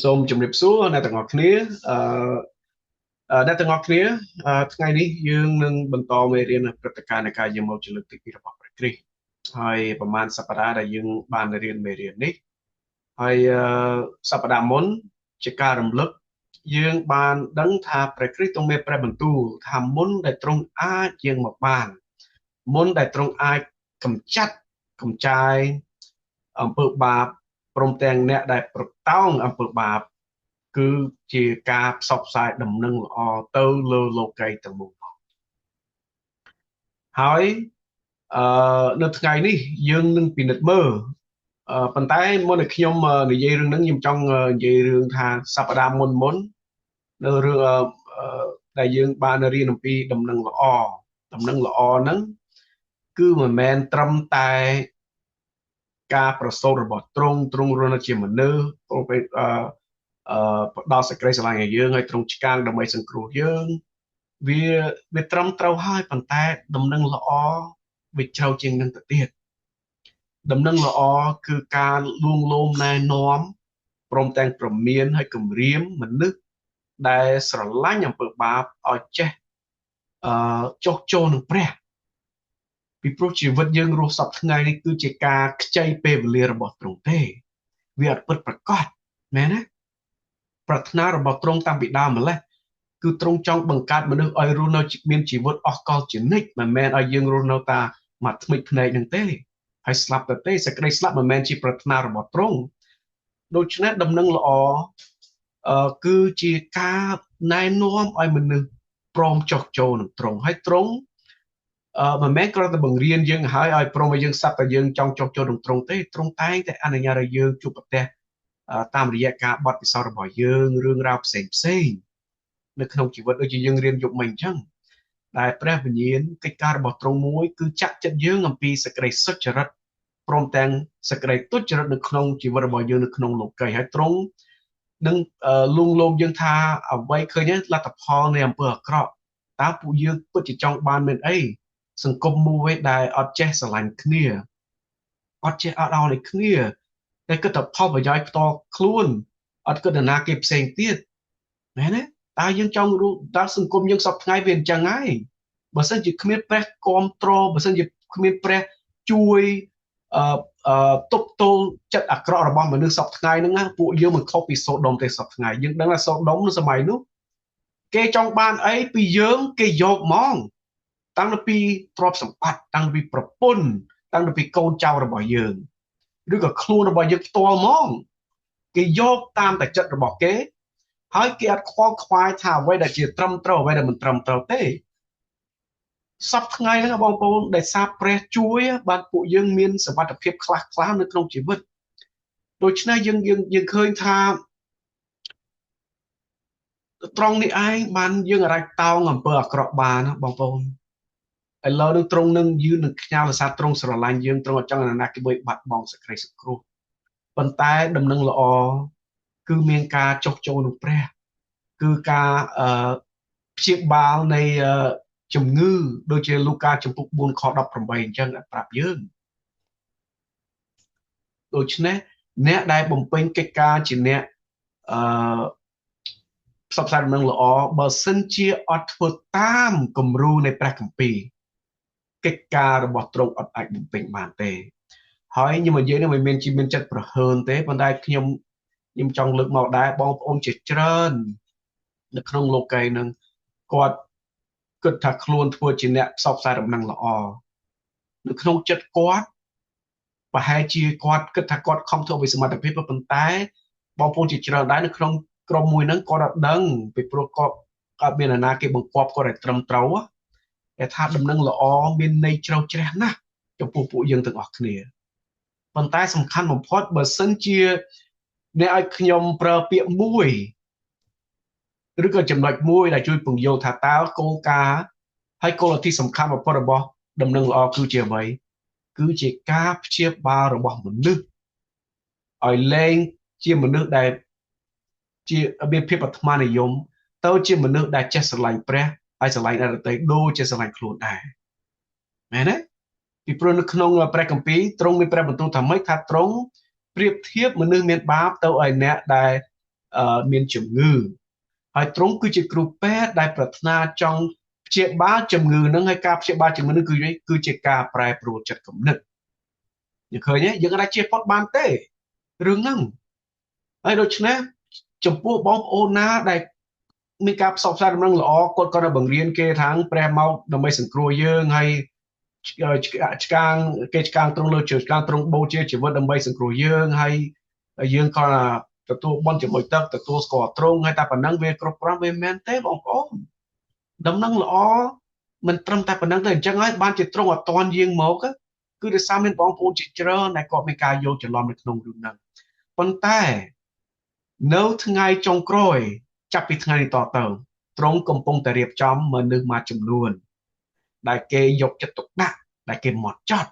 សូមជម្រាបសួរអ្នកទាំងអស់គ្នាអឺអ្នកទាំងអស់គ្នាថ្ងៃនេះយើងនឹងបន្តមេរៀនព្រឹត្តិការណ៍នៃការយាងមកជាលើកទី2របស់ព្រះគ្រីស្ទហើយប្រហែលសប្តាហ៍ដែលយើងបានរៀនមេរៀននេះហើយសប្តាហ៍មុនជាការរំលឹកយើងបានដឹងថាព្រះគ្រីស្ទទ្រង់មានព្រះបន្ទូលថាមុនដែលទ្រង់អាចយាងមកបានមុនដែលទ្រង់អាចកម្ចាត់កម្ចាយអំពើបាបព្រមទាំងអ្នកដែលប្រតោងអំពើបាបគឺជាការផ្សព្វផ្សាយដំណឹងល្អទៅលើលោកីទាំងមូលហើយអឺនៅថ្ងៃនេះយើងនឹងពិនិត្យមើលប៉ុន្តែមុននឹងខ្ញុំនិយាយរឿងហ្នឹងខ្ញុំចង់និយាយរឿងថាសប្តាហ៍មុនមុននៅរឿងដែលយើងបានរៀនអំពីដំណឹងល្អដំណឹងល្អហ្នឹងគឺមិនមែនត្រឹមតែការប្រសូតរបស់ទ្រង់ទ្រង់រស់នៅជាមនុស្សទ្រង់ពេលអឺផ្ដល់សេចក្តីស្រឡាញ់ឲ្យយើងហើយទ្រង់ឆ្កាងដើម្បីសង្គ្រោះយើងវាវាត្រឹមត្រូវហើយប៉ុន្តែដំណឹងល្អវាជ្រៅជាងនឹងទៅទៀតដំណឹងល្អគឺការលួងលោមណែនាំព្រមទាំងព្រមានហើយគំរាមមនុស្សដែលស្រឡាញ់អំពើបាបឲ្យចេះអឺចុះចូលនឹងព្រះពីព្រោះជីវិតយើងរស់សប្តាហ៍ថ្ងៃនេះគឺជាការខ្ចីពេលវេលារបស់ទ្រង់ទេវាអត់ពិតប្រាកដមែនទេប្រាថ្នារបស់ទ្រង់តាំងពីដើមម្លេះគឺទ្រង់ចង់បង្កើតមនុស្សឲ្យរស់នៅមានជីវិតអស់កលជានិច្ចមិនមែនឲ្យយើងរស់នៅតាមួយថ្មិចភ្នែកនឹងទេហើយស្លាប់ទៅទេសេចក្តីស្លាប់មិនមែនជាប្រាថ្នារបស់ទ្រង់ដូច្នេះដំណឹងល្អអឺគឺជាការណែនាំឲ្យមនុស្សព្រមចុះចូលនឹងទ្រង់ហើយទ្រង់អឺមិនមែនគ្រាន់តែបង្រៀនយើងហើយឲ្យព្រមឲ្យយើងសត្វតែយើងចង់ចុះចូលនឹងទ្រង់ទេទ្រង់តែងតែអនុញ្ញាតឲ្យយើងជួបប្រទះតាមរយៈការបត់ពិសោធន៍របស់យើងរឿងរ៉ាវផ្សេងផ្សេងនៅក្នុងជីវិតដូចជាយើងរៀនយប់មិញអញ្ចឹងដែលព្រះវិញ្ញាណកិច្ចការរបស់ទ្រង់មួយគឺចាក់ចិត្តយើងអំពីសេចក្តីសុចរិតព្រមទាំងសេចក្តីទុច្ចរិតនៅក្នុងជីវិតរបស់យើងនៅក្នុងលោកីហើយទ្រង់នឹងលួងលោមយើងថាអ្វីឃើញលទ្ធផលនៃអំពើអាក្រក់តើពួកយើងពិតជាចង់បានមានអីសង្គមមួយដែលអត់ចេះស្រឡាញ់គ្នាអត់ចេះអត់អោនឲ្យគ្នាតែគិតតែផលប្រយោជន៍ផ្ទាល់ខ្លួនអត់គិតដល់ណាគេផ្សេងទៀតមែនទេតើយើងចង់รู้តើសង្គមយើងសពថ្ងៃវាអញ្ចឹងហើយបើសិនជាគ្មានព្រះគ្រប់គ្រងបើសិនជាគ្មានព្រះជួយអឺអឺទប់ទល់ចិត្តអាក្រក់របស់មនុស្សសពថ្ងៃហ្នឹងណាពួកយើងមិនខុសពីសូដុំទេសពថ្ងៃយើងដឹងថាសូដុំនៅសម័យនោះគេចង់បានអីពីយើងគេយកហ្មងតាំងពីទ្រព្យសម្បត្តិតាំងពីប្រពន្ធតាំងពីកូនចៅរបស់យើងឬក៏ខ្លួនរបស់យើងផ្ទាល់ហ្មងគេយកតាមតែចិត្តរបស់គេហើយគេអត់ខ្វល់ខ្វាយថាអ្វីដែលជាត្រឹមត្រូវអ្វីដែលមិនត្រឹមត្រូវទេសពថ្ងៃហ្នឹងបងប្អូនដែលសារព្រះជួយបានពួកយើងមានសុវត្ថិភាពខ្លះខ្លះនៅក្នុងជីវិតដូច្នេះយើងយើងយើងឃើញថាត្រង់នេះឯងបានយើងអាចតោងអំពើអាក្រក់បានបងប្អូនឥឡូវនឹងត្រង់នឹងយឺនឹងខ្ញាល់ដោយសារត្រង់ស្រឡាញ់យើងត្រង់អត់ចង់ណាគេមួយបាត់បង់សេចក្តីសង្គ្រោះប៉ុន្តែដំណឹងល្អគឺមានការចុះចូលនឹងព្រះគឺការអឺព្យាបាលនៃជំងឺដូចជាលូកាចំពុក4ខ18អញ្ចឹងប្រាប់យើងដូច្នេះអ្នកដែលបំពេញកិច្ចការជាអ្នកអឺផ្សព្វផ្សាយដំណឹងល្អបើសិនជាអត់ធ្វើតាមគំរូនៃព្រះគម្ពីរកិច្ចការរបស់ទ្រង់អត់អាចបំពេញបានទេហើយខ្ញុំនិយាយនេះមិនមែនជាមានចិត្តប្រហើនទេប៉ុន្តែខ្ញុំខ្ញុំចង់លើកមកដែរបងប្អូនជាច្រើននៅក្នុងលោកីនឹងគាត់គិតថាខ្លួនធ្វើជាអ្នកផ្សព្វផ្សាយដំណឹងល្អនៅក្នុងចិត្តគាត់ប្រហែលជាគាត់គិតថាគាត់ខំធ្វើវិសមត្ថភាពប៉ុន្តែបងប្អូនជាច្រើនដែរនៅក្នុងក្រុមមួយហ្នឹងគាត់អត់ដឹងពីព្រោះគាត់គាត់មានអាណាគេបង្គាប់គាត់ឲ្យត្រឹមត្រូវតែថាដំណឹងល្អមានន័យជ្រៅជ្រះណាស់ចំពោះពួកយើងទាំងអស់គ្នាប៉ុន្តែសំខាន់បំផុតបើសិនជាអ្នកឲ្យខ្ញុំប្រើពាក្យមួយឬក៏ចំណុចមួយដែលជួយពង្យល់ថាតើគោលការណ៍ហើយគោលទីសំខាន់បំផុតរបស់ដំណឹងល្អគឺជាអ្វីគឺជាការព្យាបាលរបស់មនុស្សឲ្យលែងជាមនុស្សដែលជាមានភាពអាត្មានិយមទៅជាមនុស្សដែលចេះស្រឡាញ់ព្រះហើយស្រឡាញ់អ្នកដទៃដូចជាស្រឡាញ់ខ្លួនដែរមែនទេពីព្រោះនៅក្នុងព្រះគម្ពីរទ្រង់មានព្រះបន្ទូលថាម៉េចថាទ្រង់ប្រៀបធៀបមនុស្សមានបាបទៅឲ្យអ្នកដែល មានជំងឺហើយទ្រង់គឺជាគ្រូពេទ្យដែលប្រាថ្នាចង់ព្យាបាលជំងឺហ្នឹងហើយការព្យាបាលជំងឺហ្នឹងគឺជាការប្រែប្រួលចិត្តគំនិតយើងឃើញទេយើងអាចជៀសផុតបានទេរឿងហ្នឹងហើយដូច្នេះចំពោះបងប្អូនណាដែលមានការផ្សព្វផ្សាយដំណឹងល្អគាត់ក៏នៅបង្រៀនគេថាព្រះមកដើម្បីសង្គ្រោះយើងហើយឆ្កាងគេឆ្កាងត្រង់លើឆ្កាងត្រង់បូជាជីវិតដើម្បីសង្គ្រោះយើងហើយយើងក៏ទទួលបន់ជាមួយទឹកទទួលស្គាល់ត្រង់ហើយតែប៉ុណ្ណឹងវាគ្រប់គ្រាន់វាមិនមែនទេបងប្អូនដំណឹងល្អមិនត្រឹមតែប៉ុណ្ណឹងទេអញ្ចឹងហើយបានជាត្រង់អត់តន់យាងមកគឺដោយសារមានបងប្អូនជាច្រើនដែលគាត់មានការយល់ច្រឡំនៅក្នុងរឿងហ្នឹងប៉ុន្តែនៅថ្ងៃចុងក្រោយចាប់ពីថ្ងៃនេះតទៅទ្រង់កំពុងតែរៀបចំមនុស្សមួយចំនួនដែលគេយកចិត្តទុកដាក់ដែលគេមកចត់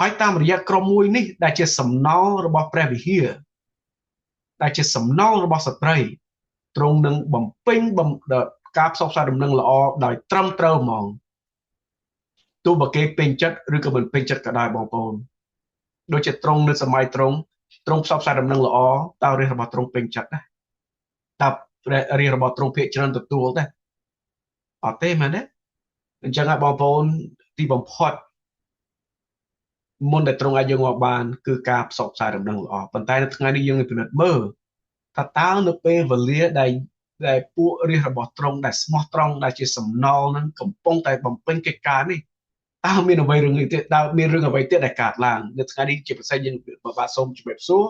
ហើយតាមរយៈក្រុមមួយនេះដែលជាសំណល់របស់ព្រះវិហារដែលជាសំណល់របស់ស្ត្រីទ្រង់នឹងបំពេញការផ្សព្វផ្សាយដំណឹងល្អដោយត្រឹមត្រូវហ្មងទោះបើគេពេញចិត្តឬក៏មិនពេញចិត្តក៏ដោយបងប្អូនដូចជាទ្រង់នៅសម័យទ្រង់ផ្សព្វផ្សាយដំណឹងល្អតើរាជរបស់ទ្រង់ពេញចិត្តណាតើរាជរបស់ទ្រង់ភាគច្រើនទទួលទេអត់ទេមែនទេអញ្ចឹងហើយបងប្អូនទីបំផុតមុនដែលទ្រង់ឲ្យយើងមកបានគឺការផ្សព្វផ្សាយដំណឹងល្អប៉ុន្តែនៅថ្ងៃនេះយើងនឹងពិនិត្យមើលថាតើនៅពេលវេលាដែលពួករាជរបស់ទ្រង់ដែលស្មោះត្រង់ដែលជាសំណល់នឹងកំពុងតែបំពេញកិច្ចការនេះតើមានអ្វីរឿងនេះទៀតតើមានរឿងអ្វីទៀតដែលកើតឡើងនៅថ្ងៃនេះជាពិសេសយើងបាទសូមជម្រាបសួរ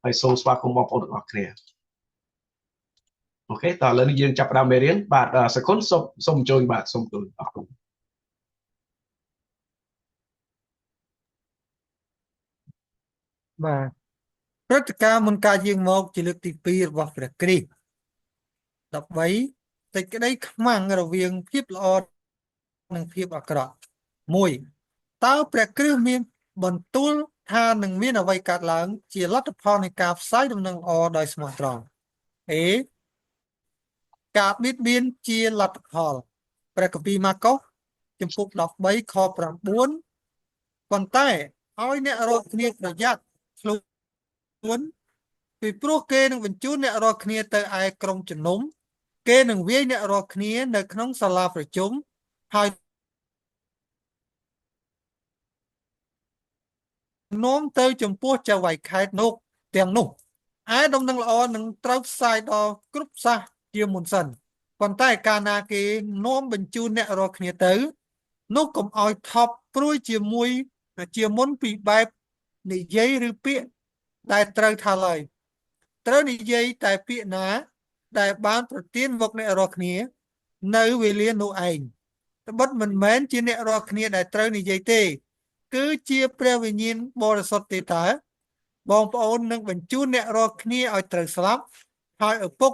ហើយសូមស្វាគមន៍បងប្អូនទាំងអស់គ្នាអូខេតើឥឡូវនេះយើងចាប់ផ្ដើមមេរៀនបាទសកុនសូមអញ្ជើញបាទសូមអញ្ជើញអរគុណបាទព្រឹត្តិការណ៍មុនការយាងមកជាលើកទី2របស់ព្រះគ្រីស្ទ13សេចក្តីខ្មាំងរវាងភាពល្អនិងភាពអាក្រក់1តើព្រះគ្រីស្ទមានបន្ទូលថានឹងមានអ្វីកើតឡើងជាលទ្ធផលនៃការផ្សាយដំណឹងល្អដោយស្មោះត្រង់អេការបៀតបៀនជាលទ្ធផលព្រះគម្ពីរម៉ាកុសជំពូក13ខ9ប៉ុន្តែឲ្យអ្នករាល់គ្នាប្រយ័ត្នខ្លួនពីព្រោះគេនឹងបញ្ជូនអ្នករាល់គ្នាទៅឯក្រុមជំនុំគេនឹងវាយអ្នករាល់គ្នានៅក្នុងសាលាប្រជុំហើយនាំទៅចំពោះចៅហ្វាយខេត្តនោះទាំងនោះឯដំណឹងល្អនឹងត្រូវផ្សាយដល់គ្រប់សាសជាមុនសិនប៉ុន្តែកាលណាគេនាំបញ្ជូនអ្នករាល់គ្នាទៅនោះកុំឲ្យថប់ព្រួយជាមួយជាមុនពីបែបនិយាយឬពាក្យដែលត្រូវថាឡើយត្រូវនិយាយតែពាក្យណាដែលបានប្រទានមកអ្នករាល់គ្នានៅវេលានោះឯងត្បិតមិនមែនជាអ្នករាល់គ្នាដែលត្រូវនិយាយទេគឺជាព្រះវិញ្ញាណបរិសុទ្ធទេតើបងប្អូននឹងបញ្ជូនអ្នករាល់គ្នាឲ្យត្រូវស្លាប់ហើយឪពុក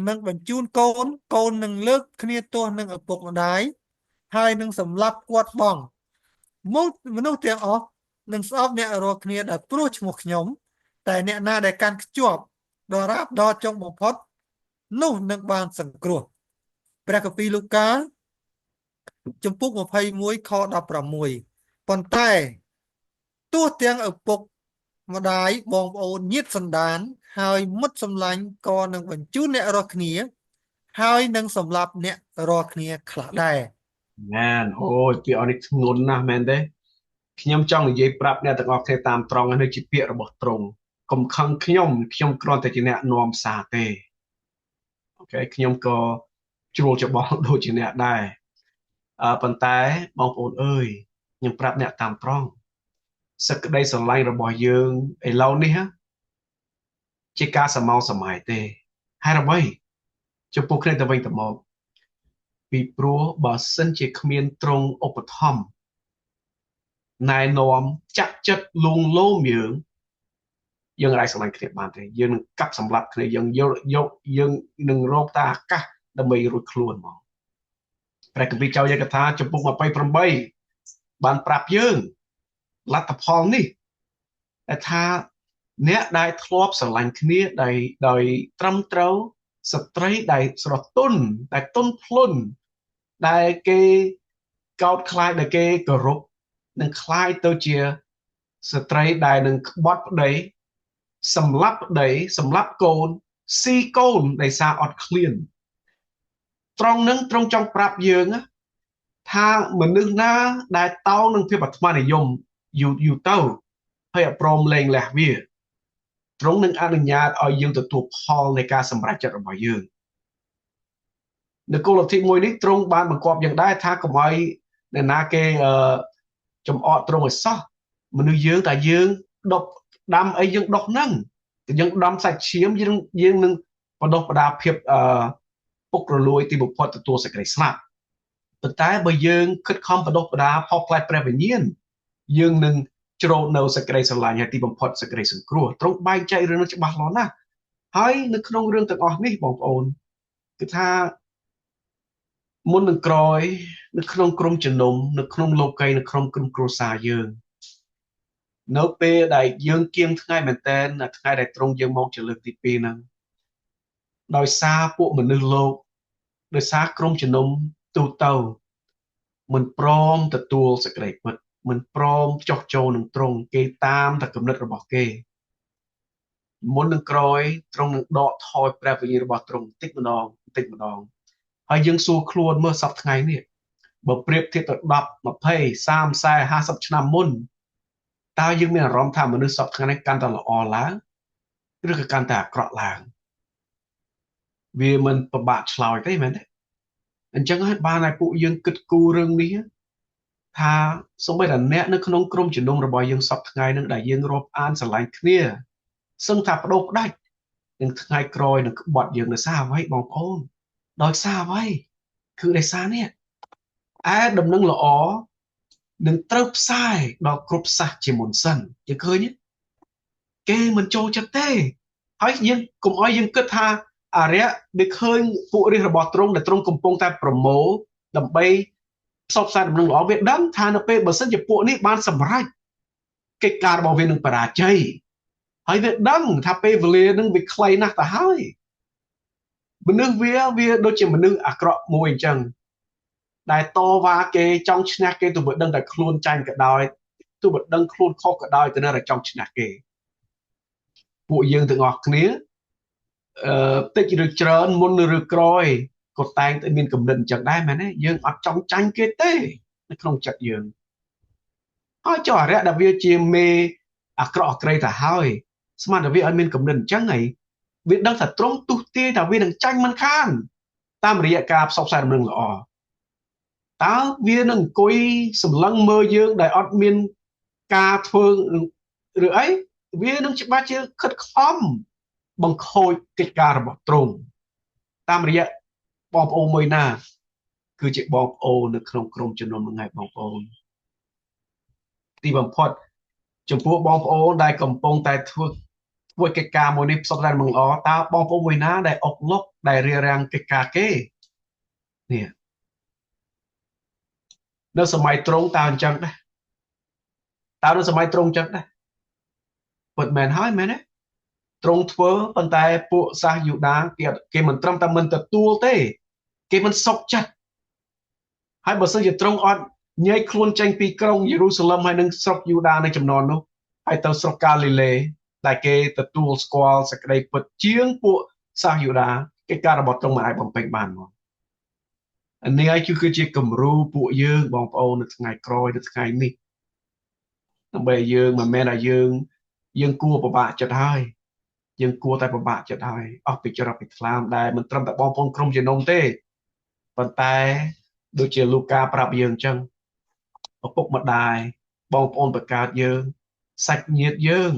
នឹងបញ្ជូនកូនកូននឹងលើកគ្នាទាស់នឹងឪពុកម្ដាយហើយនឹងសម្លាប់គាត់បងមនុស្សទាំងអស់នឹងស្អប់អ្នករាល់គ្នាដែលព្រោះឈ្មោះខ្ញុំតែអ្នកណាដែលកាន់ខ្ជាប់ដល់រាបដល់ចុងបំផុតនោះនឹងបានសង្គ្រោះព្រះគម្ពីរលូកាជំពូក21ខ16ប៉ុន្តែទោះទាំងឪពុកម្ដាយបងប្អូនញាតិសន្តានហើយមិត្តសម្លាញ់ក៏នឹងបញ្ជូនអ្នករាល់គ្នាហើយនឹងសម្លាប់អ្នករាល់គ្នាខ្លះដែរមែនអូយពាក្យនេះធ្ងន់ណាស់មែនទេខ្ញុំចង់និយាយប្រាប់អ្នកទាំងអស់គ្នាតាមត្រង់នេះជាពាក្យរបស់ទ្រង់កុំខឹងខ្ញុំខ្ញុំគ្រាន់តែជាអ្នកនាំសារទេអូខេខ្ញុំក៏ជ្រួលច្បល់ដូចជាអ្នកដែរប៉ុន្តែបងប្អូនអើយខ្ញុំប្រាប់អ្នកតាមត្រង់សេចក្តីស្រឡាញ់របស់យើងឥឡូវនេះជាការសមោសម័យទេហើយអ្វីចំពោះគ្នាទៅវិញទៅមកពីព្រោះបើសិនជាគ្មានទ្រង់ឧបត្ថម្ភណែនាំចាក់ចិត្តលួងលោមយើងយើងអាចស្រឡាញ់គ្នាបានទេយើងនឹងកាប់សម្លាប់គ្នាយើងយកយើងនឹងរកតាអាកាសដើម្បីរួចខ្លួនមកព្រះគម្ពីរចៅយកថាចំពុក28បានប្រាប់យើងលទ្ធផលនេះដែលថាអ្នកដែលធ្លាប់ស្រឡាញ់គ្នាដោយត្រឹមត្រូវស្ត្រីដែលស្រទន់ដែលទន់ភ្លន់ដែលគេកោតខ្លាចដែលគេគោរពនឹងខ្លាយទៅជាស្ត្រីដែលនឹងក្បត់ប្តី សម្លាប់ប្តីសម្លាប់កូនស៊ីកូនដោយសារអត់ឃ្លានត្រង់នឹងត្រង់ចង់ប្រាប់យើងថាមនុស្សណាដែលតោងនឹងភាពអាត្មានិយមយូរយូរទៅហើយអត់ព្រមលែងលះវាត្រង់នឹងអនុញ្ញាតឲ្យយើងទទួលផលនៃការសម្រេចចិត្តរបស់យើងនៅគោលលទ្ធិមួយនេះត្រង់បានបង្គាប់យ៉ាងដែរថាកុំឲ្យអ្នកណាគេចំអកត្រង់ឲ្យសោះមនុស្សយើងតែយើងដុបដាំអីយើងដុះហ្នឹងយើងដាំសាច់ឈាមយើងនឹងបដោះបដាភាពពុករលួយទីបំផុតទទួលសេចក្តីស្លាប់ប៉ុន្តែបើយើងខិតខំបដោះបដាផលផ្លែព្រះវិញ្ញាណយើងនឹងច្រូតនៅសេចក្តីស្រឡាញ់ហើយទីបំផុតសេចក្តីសង្គ្រោះត្រង់បែងចែករឿងនោះច្បាស់លាស់ណាស់ហើយនៅក្នុងរឿងទាំងអស់នេះបងប្អូនគឺថាមុននឹងក្រោយនៅក្នុងក្រុមជំនុំនៅក្នុងលោកីនៅក្នុងក្រុមគ្រួសារយើងនៅពេលដែលយើងគៀងថ្ងៃមែនតែនថ្ងៃដែលត្រង់យើងមកជាលើកទី2ហ្នឹងដោយសារពួកមនុស្សលោកដោយសារក្រុមជំនុំទូទៅមិនព្រមទទួលសេចក្តីពិតមិនព្រមចុះចូលនឹងត្រង់គេតាមតែគំនិតរបស់គេមុននឹងក្រោយត្រង់នឹងដកថយព្រះវិញ្ញាណរបស់ត្រង់បន្តិចម្ដងបន្តិចម្ដងហើយយើងសួរខ្លួនមើលសប្តាហ៍ថ្ងៃនេះបើប្រៀបធៀបទៅ10 20 30 40 50ឆ្នាំមុនតើយើងមានអារម្មណ៍ថាមនុស្សសប្តាហ៍ថ្ងៃនេះកាន់តែល្អឡើងឬក៏កាន់តែអាក្រក់ឡើងវាមិនពិបាកឆ្លើយទេមែនទេអញ្ចឹងហើយបានឲ្យពួកយើងគិតគូររឿងនេះថាសូម្បីតែអ្នកនៅក្នុងក្រុមជំនុំរបស់យើងសប្តាហ៍ថ្ងៃនឹងដែលយើងរាប់អានស្រឡាញ់គ្នាសឹងថាបដូរផ្ដាច់នឹងថ្ងៃក្រោយនឹងក្បត់យើងដោយសារអ្វីបងប្អូនដោយសារអ្វីគឺដោយសារនេះឯដំណឹងល្អនឹងត្រូវផ្សាយដល់គ្រប់សាសជាមុនសិនយើងឃើញគេមិនចូលចិត្តទេហើយយើងកុំឲ្យយើងគិតថាអរិយវាឃើញពួករាជរបស់ទ្រង់ដែលទ្រង់កំពុងតែប្រមូលដើម្បីផ្សព្វផ្សាយដំណឹងល្អវាដឹងថានៅពេលបើសិនជាពួកនេះបានសម្រេចកិច្ចការរបស់វានឹងបរាជ័យហើយវាដឹងថាពេលវេលានឹងវាខ្លីណាស់ទៅហើយមនុស្សវាដូចជាមនុស្សអាក្រក់មួយអញ្ចឹងដែលតវ៉ាគេចង់ឈ្នះគេទោះបីដឹងតែខ្លួនចាញ់ក៏ដោយទោះបីដឹងខ្លួនខុសក៏ដោយតែនៅតែចង់ឈ្នះគេពួកយើងទាំងអស់គ្នាតិចឬច្រើនមុនឬក្រោយក៏តែងតែមានគំនិតអញ្ចឹងដែរមែនទេយើងអត់ចង់ចាញ់គេទេនៅក្នុងចិត្តយើងហើយចុះអរិយដែលវាជាមេអាក្រក់អាក្រីទៅហើយស្មានតែវាអត់មានគំនិតអញ្ចឹងហីវាដឹងថាត្រង់ទុះទាយថាវានឹងចាញ់មិនខានតាមរយៈការផ្សព្វផ្សាយដំណឹងល្អតើវានឹងអង្គុយសម្លឹងមើលយើងដែលអត់មានការធ្វើឬអីវានឹងច្បាស់ជាខិតខំបង្ខូចកិច្ចការរបស់ទ្រង់តាមរយៈបងប្អូនមួយណាគឺជាបងប្អូននៅក្នុងក្រុមជំនុំហ្នឹងឯងបងប្អូនទីបំផុតចំពោះបងប្អូនដែលកំពុងតែធ្វើកិច្ចការមួយនេះផ្សព្វផ្សាយដំណឹងល្អតើបងប្អូនមួយណាដែលអុកលុកដែលរារាំងកិច្ចការគេនេះនៅសម័យទ្រង់តើអញ្ចឹងដែរតើនៅសម័យទ្រង់អញ្ចឹងដែរពិតមែនហើយមែនទេទ្រង់ធ្វើប៉ុន្តែពួកសាសយូដាគេមិនត្រឹមតែមិនទទួលទេគេមិនសុខចិត្តហើយបើសិនជាទ្រង់អត់ញែកខ្លួនចេញពីក្រុងយេរូសាឡឹមហើយនឹងស្រុកយូដានៅចំនួននោះហើយទៅស្រុកកាលីលេដែលគេទទួលស្គាល់សេចក្តីពិតជាងពួកសាសយូដាកិច្ចការរបស់ទ្រង់មិនអាចបំពេញបានមកនេះហើយគឺជាគំរូពួកយើងបងប្អូននៅថ្ងៃក្រោយនៅថ្ងៃនេះដើម្បីយើងមិនមែនថាយើងគួរពិបាកចិត្តហើយយើងគួរតែពិបាកចិត្តហើយអស់ពីច្រកពីថ្លើមដែលមិនត្រឹមតែបងប្អូនក្រុមជំនុំទេប៉ុន្តែដូចជាលូកាប្រាប់យើងអញ្ចឹងឪពុកម្ដាយបងប្អូនបង្កើតយើងសាច់ញាតិយើង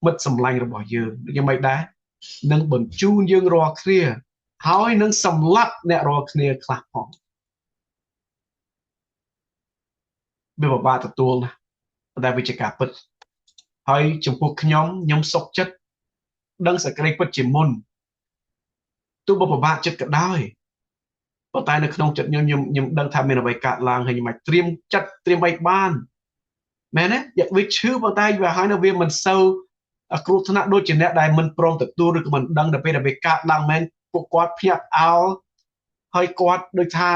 មិត្តសម្លាញ់របស់យើងយ៉ាងម៉េចដែរនឹងបញ្ជូនយើងរាល់គ្នាហើយនឹងសម្លាប់អ្នករាល់គ្នាខ្លះផងវាពិបាកទទួលណាស់ប៉ុន្តែវាជាការពិតហើយចំពោះខ្ញុំសុខចិត្តដឹងសេចក្តីពិតជាមុនទោះបីពិបាកចិត្តក៏ដោយប៉ុន្តែនៅក្នុងចិត្តខ្ញុំដឹងថាមានអ្វីកើតឡើងហើយខ្ញុំអាចត្រៀមចិត្តត្រៀមអីបានមែនទេយកវាឈឺប៉ុន្តែវាហើយនៅវាមិនសូវគ្រោះថ្នាក់ដូចជាអ្នកដែលមិនព្រមទទួលឬក៏មិនដឹងដល់ពេលដែលវាកើតឡើងមែនពួកគាត់ភ្ញាក់ផ្អើលហើយគាត់ដូចថា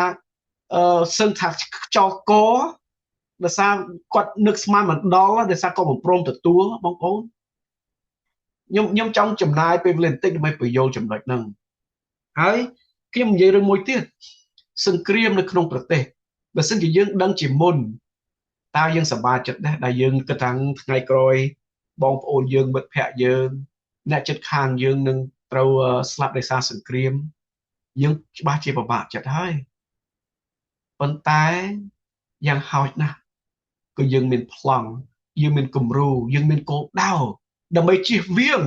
សឹងថាខ្យល់កដោយសារគាត់នឹកស្មានមិនដល់ដោយសារគាត់មិនព្រមទទួលបងប្អូន ខ្ញុំចង់ចំណាយពេលវេលាបន្តិចដើម្បីបញ្យល់ចំណុចហ្នឹងហើយខ្ញុំនិយាយរឿងមួយទៀតសង្គ្រាមនៅក្នុងប្រទេសបើសិនជាយើងដឹងជាមុនតើយើងសប្បាយចិត្តដែរដែលយើងគិតថាថ្ងៃក្រោយបងប្អូនយើងមិត្តភ័ក្តិយើងអ្នកជិតខាងយើងនឹងត្រូវស្លាប់ដោយសារសង្គ្រាមយើងច្បាស់ជាពិបាកចិត្តហើយប៉ុន្តែយ៉ាងហោចណាស់ក៏យើងមានប្លង់យើងមានគំរូយើងមានគោលដៅដើម្បីជៀសវាង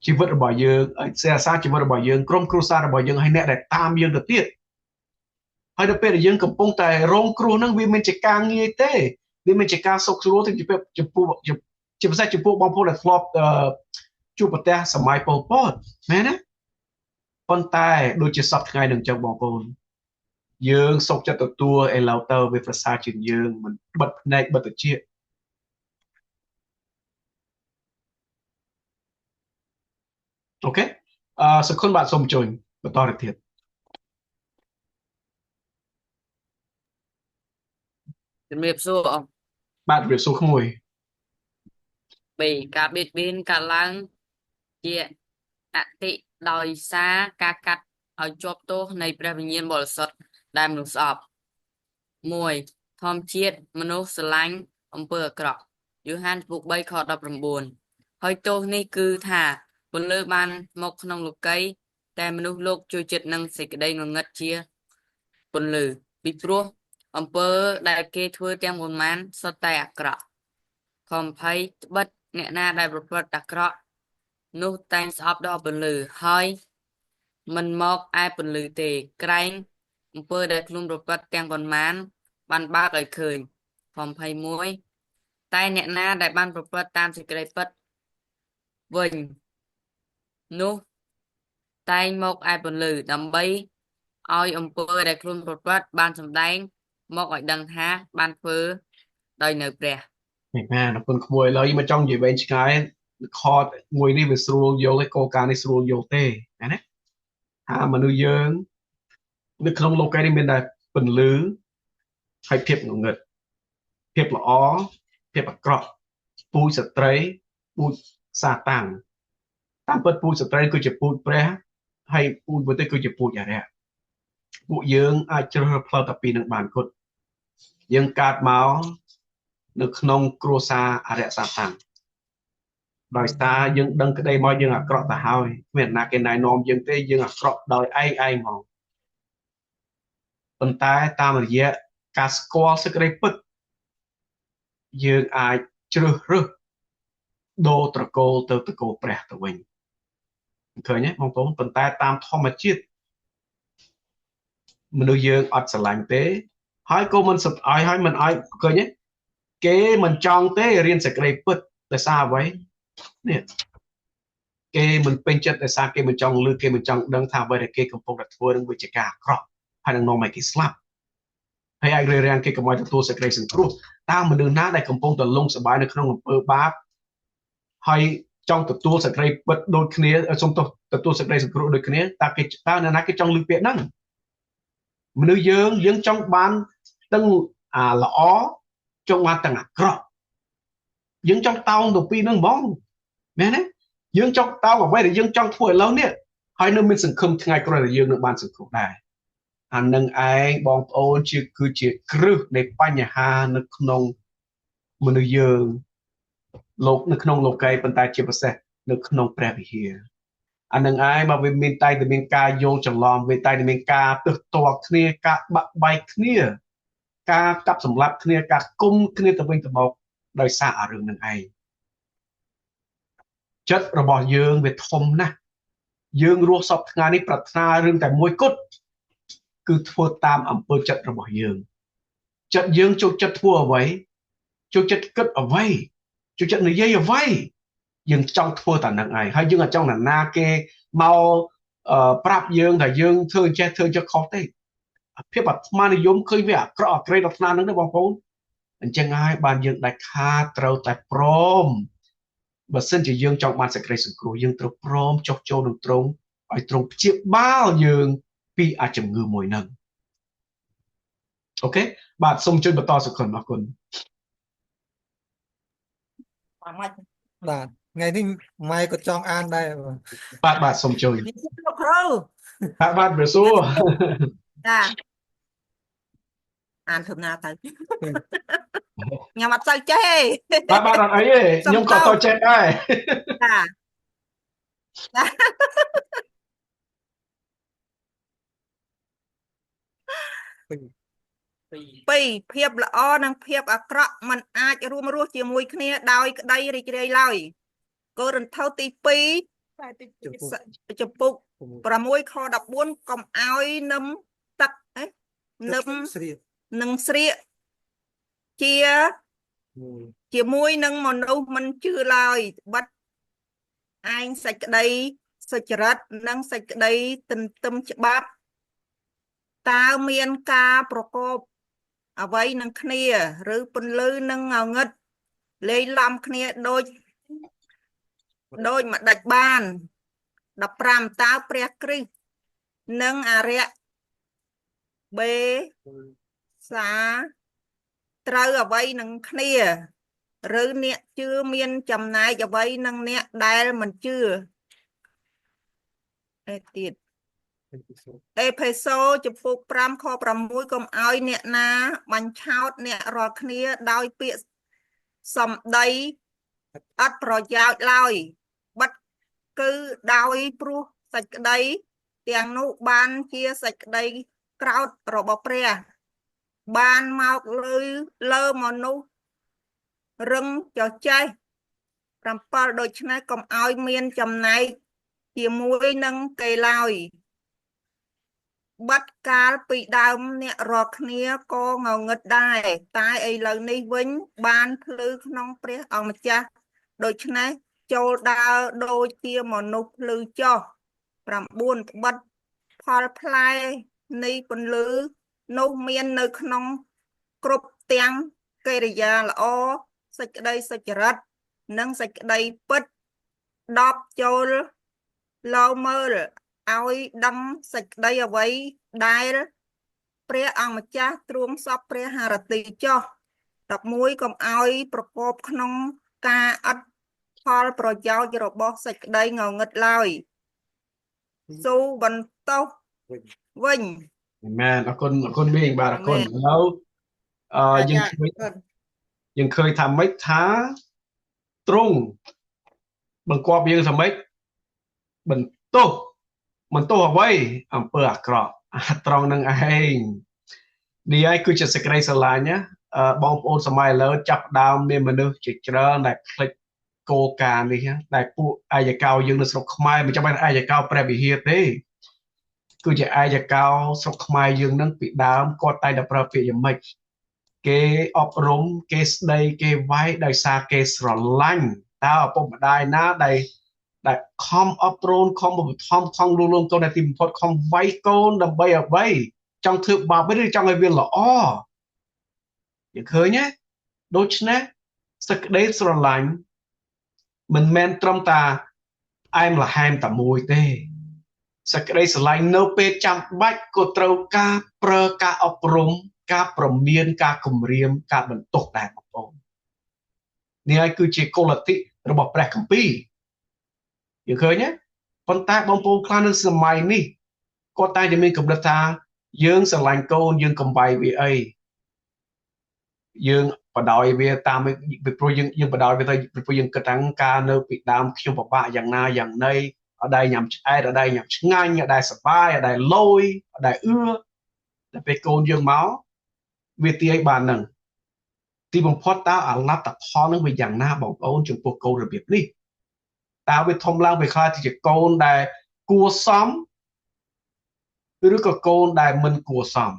ជីវិតរបស់យើងសេអាសាជីវិតរបស់យើងក្រុមគ្រួសាររបស់យើងហើយអ្នកដែលតាមយើងទៅទៀតហើយដល់ពេលដែលយើងកំពុងតែរងគ្រោះហ្នឹងវាមិនជាការងាយទេវាមិនជាការសុខស្រួលទេចំពោះជាពិសេសចំពោះបងប្អូនដែលធ្លាប់ជួបប្រទះសម័យប៉ុលពតមែនទេប៉ុន្តែដូចជាសពថ្ងៃនឹងចឹងបងប្អូនយើងសុខចិត្តទទួលឥឡូវទៅវាប្រសើរជាងយើងមិនបិទភ្នែកបិទត្រចៀកអូខេសុខុនបាទសូមជួយបន្តទៅទៀត ជំរាបសួរអស់ បាទជំរាបសួរក្មួយ 2ការបៀតបៀនកើតឡើងជាអតិដោយសារការកាត់ឲ្យជាប់ទោសនៃព្រះវិញ្ញាណបរិសុទ្ធដែលមនុស្សស្អប់1ធម្មជាតិមនុស្សស្រឡាញ់អំពើអាក្រក់យូហានជំពូក3ខ19ហើយទោសនេះគឺថាពន្លឺបានមកក្នុងលោកីតែមនុស្សលោកជួយចិត្តនឹងសេចក្តីងងឹតជាពន្លឺពីព្រោះអំពើដែលគេធ្វើទាំងប៉ុន្មានសុទ្ធតែអាក្រក់ខ20ត្បិតអ្នកណាដែលប្រព្រឹត្តអាក្រក់នោះតែងស្អប់ដល់ពន្លឺហើយមិនមកឯពន្លឺទេក្រែងអំពើដែលខ្លួនប្រព្រឹត្តទាំងប៉ុន្មានបានបើកឲ្យឃើញខ21តែអ្នកណាដែលបានប្រព្រឹត្តតាមសេចក្តីពិតវិញនោះតែងមកឯពន្លឺដើម្បីឲ្យអំពើដែលខ្លួនប្រព្រឹត្តបានសម្ដែងមកឲ្យដឹងថាបានធ្វើដោយនៅព្រះ មែនអរគុណក្មួយឥឡូវមកចង់និយាយវែងឆ្ងាយខតមួយនេះវាស្រួលយល់ឯគោលការណ៍នេះស្រួលយល់ទេណាថាមនុស្សយើងនៅក្នុងលោកីនេះមានតែពន្លឺហើយភាពងងឹតភាពល្អភាពអាក្រក់ពូជស្ត្រីពូជសាតាំងតាមពិតពូជស្ត្រីគឺជាពូជព្រះហើយពូជមួយទៀតគឺជាពូជអារក្សពួកយើងអាចជ្រើសរើសផ្លូវតែពីរនឹងបានគត់យើងកើតមកនៅក្នុងគ្រួសារអរិយសាតាំងដោយសារយើងដឹងក្តីមកយើងអាក្រក់ទៅហើយគ្មានអ្នកណាគេណែនាំយើងទេយើងអាក្រក់ដោយឯងហ្មងប៉ុន្តែតាមរយៈការស្គាល់សេចក្តីពិតយើងអាចជ្រើសរើសដូរត្រកូលទៅត្រកូលព្រះទៅវិញឃើញទេបងប្អូនប៉ុន្តែតាមធម្មជាតិមនុស្សយើងអត់ស្រឡាញ់ទេហើយក៏មិនសប្បាយហើយមិនឲ្យឃើញទេគេមិនចង់ទេរៀនសេចក្តីពិតដោយសារអ្វីនេះគេមិនពេញចិត្តដោយសារគេមិនចង់ឮគេមិនចង់ដឹងថាអ្វីដែលគេកំពុងតែធ្វើនឹងវាជាការអាក្រក់ហើយនឹងនាំឲ្យគេស្លាប់ហើយអាចរារាំងគេកុំឲ្យទទួលសេចក្តីសង្គ្រោះតើមនុស្សណាដែលកំពុងតែលងសប្បាយនៅក្នុងអំពើបាបហើយចង់ទទួលសេចក្តីពិតដូចគ្នាសូមទោសទទួលសេចក្តីសង្គ្រោះដូចគ្នាតើគេតើអ្នកណាគេចង់ឮពាក្យហ្នឹងមនុស្សយើងចង់បានទាំងអាល្អចង់បានទាំងអាក្រក់យើងចង់តោងទៅពីរហ្នឹងហ្មងមែនទេយើងចង់តោងអ្វីដែលយើងចង់ធ្វើឥឡូវនេះហើយនៅមានសង្ឃឹមថ្ងៃក្រោយដែលយើងនឹងបានសង្គ្រោះដែរអានឹងឯងបងប្អូនជាគឺជាគ្រឹះនៃបញ្ហានៅក្នុងមនុស្សយើងលោកនៅក្នុងលោកីប៉ុន្តែជាពិសេសនៅក្នុងព្រះវិហារអានឹងឯងបើវាមានតែមានការយល់ច្រឡំវាតែមានការទើសទាល់គ្នាការបាក់បែកគ្នាការកាប់សម្លាប់គ្នាការគុំគ្នាទៅវិញទៅមកដោយសារអារឿងនឹងឯងចិត្តរបស់យើងវាធំណាស់យើងរស់សពថ្ងៃនេះប្រាថ្នារឿងតែមួយគត់គឺធ្វើតាមអំពើចិត្តរបស់យើងចិត្តយើងចូលចិត្តធ្វើអ្វីចូលចិត្តគិតអ្វីចូលចិត្តនិយាយអ្វីយើងចង់ធ្វើតែនឹងឯងហើយយើងអត់ចង់ណាគេមកប្រាប់យើងថាយើងធ្វើចេះធ្វើចុះខុសទេភាពអាត្មានិយមឃើញវាអាក្រក់អាក្រេដល់ថ្នាក់ហ្នឹងទេបងប្អូនអញ្ចឹងហើយបានយើងដាច់ខាតត្រូវតែព្រមបើសិនជាយើងចង់បានសេចក្តីសង្គ្រោះយើងត្រូវព្រមចុះចូលនឹងទ្រង់ឲ្យទ្រង់ព្យាបាលយើងពីអាជំងឺមួយហ្នឹងអូខេបាទសូមជួយបន្តសុខុនអរគុណ បាទ ថ្ងៃនេះម៉ែក៏ចង់អានដែរបាទ បាទបាទសូមជួយ នេះលោកគ្រូ បាទបាទព្រះសួរ ចាអានធ្វើណាទៅខ្ញុំអត់សូវចេះទេ បាទបាទអត់អីទេ សុំ ខ្ញុំក៏ ទោស តចេះដែរ ចា ពីរ ពីរភាពល្អនិងភាពអាក្រក់មិនអាចរួមរស់ជាមួយគ្នាដោយក្តីរីករាយឡើយកូរិនថូសទី ចំពោះ 2ចំពុក 6 6ខ14កុំឲ្យនឹមទឹកអេនឹម ស្រៀក នឹងស្រៀកជា មួយ ជាមួយនឹងមនុស្សមិនជឿឡើយបិទឯងសេចក្តីសុចរិតនិងសេចក្តីទន្ទឹមច្បាប់តើមានការប្រកបអ្វីនឹងគ្នា ឬពន្លឺនឹងងងឹតលាយឡំគ្នាដូចដូចម្ដេចបាន15តើព្រះគ្រីស្ទនិងអរិយបេសាត្រូវអ្វីនឹងគ្នា ឬអ្នកជឿមានចំណែកអ្វីនឹងអ្នកដែលមិនជឿអេទៀតអេផេសូចំពុក5ខ6កុំឲ្យអ្នកណាបញ្ឆោតអ្នករាល់គ្នាដោយពាក្យសម្ដីអត់ប្រយោជន៍ឡើយបិទគឺដោយព្រោះសេចក្តីទាំងនោះបានជាសេចក្តីក្រោធរបស់ព្រះ បានមកលើលើមនុស្សរឹងចចេះ7ដូច្នេះកុំឲ្យមានចំណែកជាមួយនឹងគេឡើយបាត់កាលពីដើមអ្នករាល់គ្នាក៏ងងឹតដែរតែឥឡូវនេះវិញបានភ្លឺក្នុងព្រះអង្គម្ចាស់ដូច្នេះចូលដើរដូចជាមនុស្សភ្លឺចុះ9ត្បិតផលផ្លែនៃពន្លឺនោះមាននៅក្នុងគ្រប់ទាំងកិរិយាល្អសេចក្តីសុចរិតនិងសេចក្តីពិត10ចូលលោមើលឲ្យដឹងសេចក្តីអ្វីដែលព្រះអង្គម្ចាស់ទ្រង់សពព្រះハរតីចុះ11កុំឲ្យប្រកបក្នុងការអត់ផលប្រយោជន៍របស់សេចក្តីងងឹតឡើយស៊ូបន្ទោស វិញ វិញ មែនអរគុណអរគុណមីងបាទអរគុណ អាមែន ឥឡូវអឺយើង ចា ឃើញយើងឃើញថាម៉េចថាទ្រង់បង្គាប់យើងថាម៉េចបន្ទោសបន្ទោសអ្វីអំពើអាក្រក់អាត្រង់នឹងឯងនេះហើយគឺជាសេចក្តីស្រឡាញ់ណាអឺបងប្អូនសម័យឥឡូវចាប់ផ្ដើមមានមនុស្សជាច្រើនដែលផ្លិចគោលការណ៍នេះណាដែលពួកអាយកោយើងនៅស្រុកខ្មែរមិនចាំបាច់អាយកោព្រះវិហារទេគឺជាអាយកោស្រុកខ្មែរយើងនឹងពីដើមគាត់តែងតែប្រើពាក្យយ៉ាងម៉េចគេអប់រំគេស្ដីគេវាយដោយសារគេស្រឡាញ់តើឪពុកម្ដាយណាដែលដែលខំអប់រំខំឧបត្ថម្ភខំលួងលោមកូនតែទីបំផុតខំវាយកូនដើម្បីអ្វីចង់ធ្វើបាបឬចង់ឲ្យវាល្អយើងឃើញទេដូច្នេះសេចក្តីស្រឡាញ់មិនមែនត្រឹមតាផ្អែមល្ហែមតែមួយទេសេចក្តីស្រឡាញ់នៅពេលចាំបាច់ក៏ត្រូវការប្រើការអប់រំការប្រមានការគំរាមការបន្ទោសដែរបងប្អូននេះហើយគឺជាគោលលទ្ធិរបស់ព្រះគម្ពីរយើងឃើញទេប៉ុន្តែបងប្អូនខ្លះនៅសម័យនេះគាត់តែងតែមានកម្រិតថាយើងស្រឡាញ់កូនយើងកំវាយវាអីយើងបដោយវាតាមពីព្រោះយើងយើងបដោយវាទៅពីព្រោះយើងគិតថាការនៅពីដើមខ្ញុំពិបាកយ៉ាងណាយ៉ាងណីអត់ដែរញ៉ាំឆ្អែតអត់ដែរញ៉ាំឆ្ងាញ់អត់ដែរសប្បាយអត់ដែរលយអត់ដែរអឿតែពេលកូនយើងមកវាទាយបាននឹងទីបំផុតតើអាលទ្ធផលនឹងវាយ៉ាងណាបងប្អូនចំពោះកូនរបៀបនេះតើវាធំឡើងវាខ្លាចទៅជាកូនដែលគួរសមឬក៏កូនដែលមិនគួរសម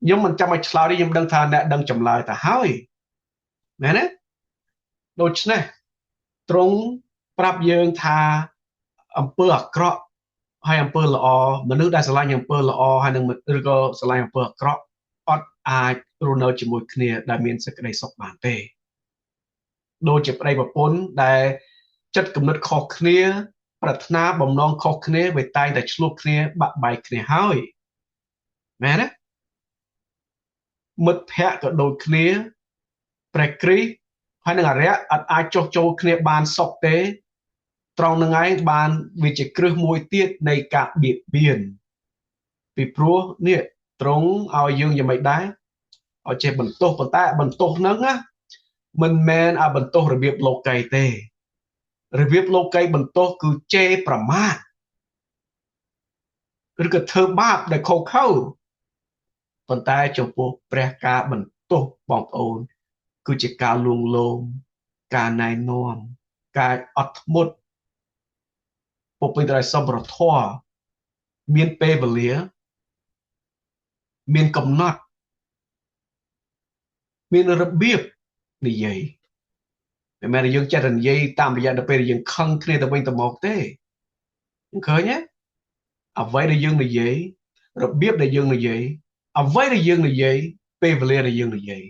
ខ្ញុំមិនចាំឲ្យឆ្លើយទេខ្ញុំដឹងថាអ្នកដឹងចម្លើយទៅហើយមែនទេដូច្នេះទ្រង់ប្រាប់យើងថាអំពើអាក្រក់ហើយអំពើល្អមនុស្សដែលស្រឡាញ់អំពើល្អហើយនឹងឬក៏ស្រឡាញ់អំពើអាក្រក់អត់អាចរស់នៅជាមួយគ្នាដែលមានសេចក្តីសុខបានទេដូចជាប្តីប្រពន្ធដែលចិត្តគំនិតខុសគ្នាប្រាថ្នាបំណងខុសគ្នាវាតែងតែឆ្លោះគ្នាបាក់បែកគ្នាហើយមែនទេមិត្តភ័ក្តិក៏ដូចគ្នាព្រះគ្រីស្ទ ហើយនឹងអរិយអត់អាចចុះចូលគ្នាបានសុខទេត្រង់នឹងឯងបានវាជាគ្រឹះមួយទៀតនៃការបៀតបៀនពីព្រោះនេះត្រង់ឲ្យយើងយ៉ាងម៉េចដែរឲ្យចេះបន្ទោសប៉ុន្តែបន្ទោសហ្នឹងណាមិនមែនអាបន្ទោសរបៀបលោកីទេរបៀបលោកីបន្ទោសគឺជេរប្រមាថឬក៏ធ្វើបាបដែលខុសខើប៉ុន្តែចំពោះព្រះការបន្ទោសបងប្អូនគឺជាការលួងលោមការណែនាំការអត់ធ្មត់ពុពេញដោយសម្បរធម៌មានពេលវេលាមានកំណត់មានរបៀបនិយាយមិនមែនយើងចេះតែនិយាយតាមរយៈដល់ពេលយើងខឹងគ្នាទៅវិញទៅមកទេឃើញទេអ្វីដែលយើងនិយាយរបៀបដែលយើងនិយាយអ្វីដែលយើងនិយាយពេលវេលាដែលយើងនិយាយ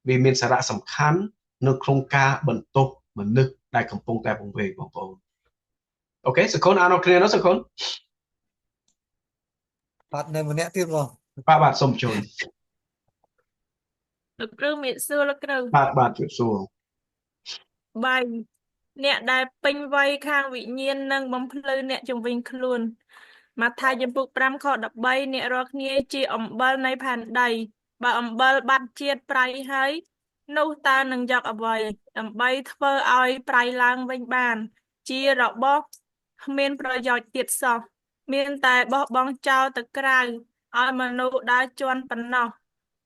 វាមានសារៈសំខាន់នៅក្នុងការបន្ទោសមនុស្សដែលកំពុងតែពង្វេងបងប្អូនអូខេសុខុនអានអរគ្នាណាសុខុន បាទនៅម្នាក់ទៀតបងបាទបាទសូមជួយ លោកគ្រូមានសួរលោកគ្រូបាទបាទជួយសួរ 3អ្នកដែលពេញវ័យខាងវិញ្ញាណនិងបំភ្លឺអ្នកជំវិញខ្លួនម៉ាថាយចំពុក5ខ13អ្នករាល់គ្នាជាអំបិលនៃផែនដីបើអំបិលបាត់ជាតិប្រៃហើយនោះតើនឹងយកអ្វីដើម្បីធ្វើឲ្យប្រៃឡើងវិញបាន ជារបស់គ្មានប្រយោជន៍ទៀតសោះមានតែបោះបង់ចោលទៅក្រៅឲ្យមនុស្សដើរជាន់ប៉ុណ្ណោះ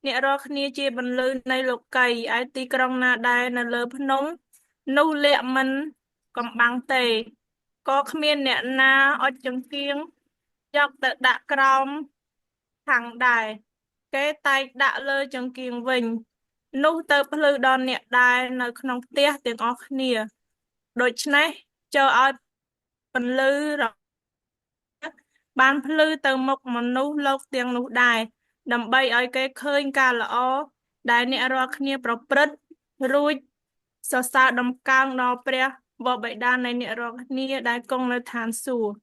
អ្នករាល់គ្នាជាពន្លឺនៃលោកីឯទីក្រុងណាដែលនៅលើភ្នំនោះលាក់មិនកំបាំងទេក៏គ្មានអ្នកណាអុចចង្គៀងយកទៅដាក់ក្រោមខាងដែរគេតែងដាក់លើចង្គៀងវិញនោះទៅភ្លឺដល់អ្នកដែលនៅក្នុងផ្ទះទាំងអស់គ្នាដូច្នេះចូលឲ្យពន្លឺបានភ្លឺទៅមុខមនុស្សលោកទាំងនោះដែរដើម្បីឲ្យគេឃើញការល្អដែលអ្នករាល់គ្នាប្រព្រឹត្តរួចសរសើរដំកើងដល់ព្រះវរបិតានៃអ្នករាល់គ្នាដែលគង់នៅឋានសួគ៌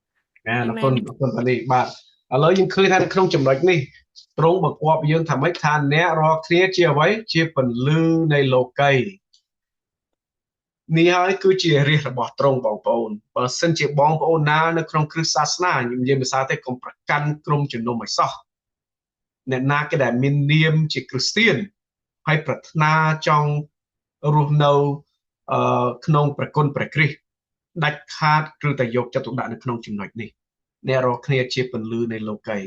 អរគុណអរគុណប៉ានីបាទឥឡូវយើងឃើញថានៅក្នុងចំណុចនេះទ្រង់បង្គាប់យើងថាម៉េចថាអ្នករាល់គ្នាជាអ្វីជាពន្លឺនៃលោកីនេះហើយគឺជារាជរបស់ទ្រង់បងប្អូនបើសិនជាបងប្អូនណានៅក្នុងគ្រិស្តសាសនាខ្ញុំនិយាយភាសាទេកុំប្រកាន់ក្រុមជំនុំឲ្យសោះអ្នកណាគេដែលមាននាមជាគ្រីស្ទៀនហើយប្រាថ្នាចង់រស់នៅក្នុងព្រះគុណព្រះគ្រីស្ទដាច់ខាតគឺតែយកចិត្តទុកដាក់នៅក្នុងចំណុចនេះអ្នករាល់គ្នាជាពន្លឺនៃលោកី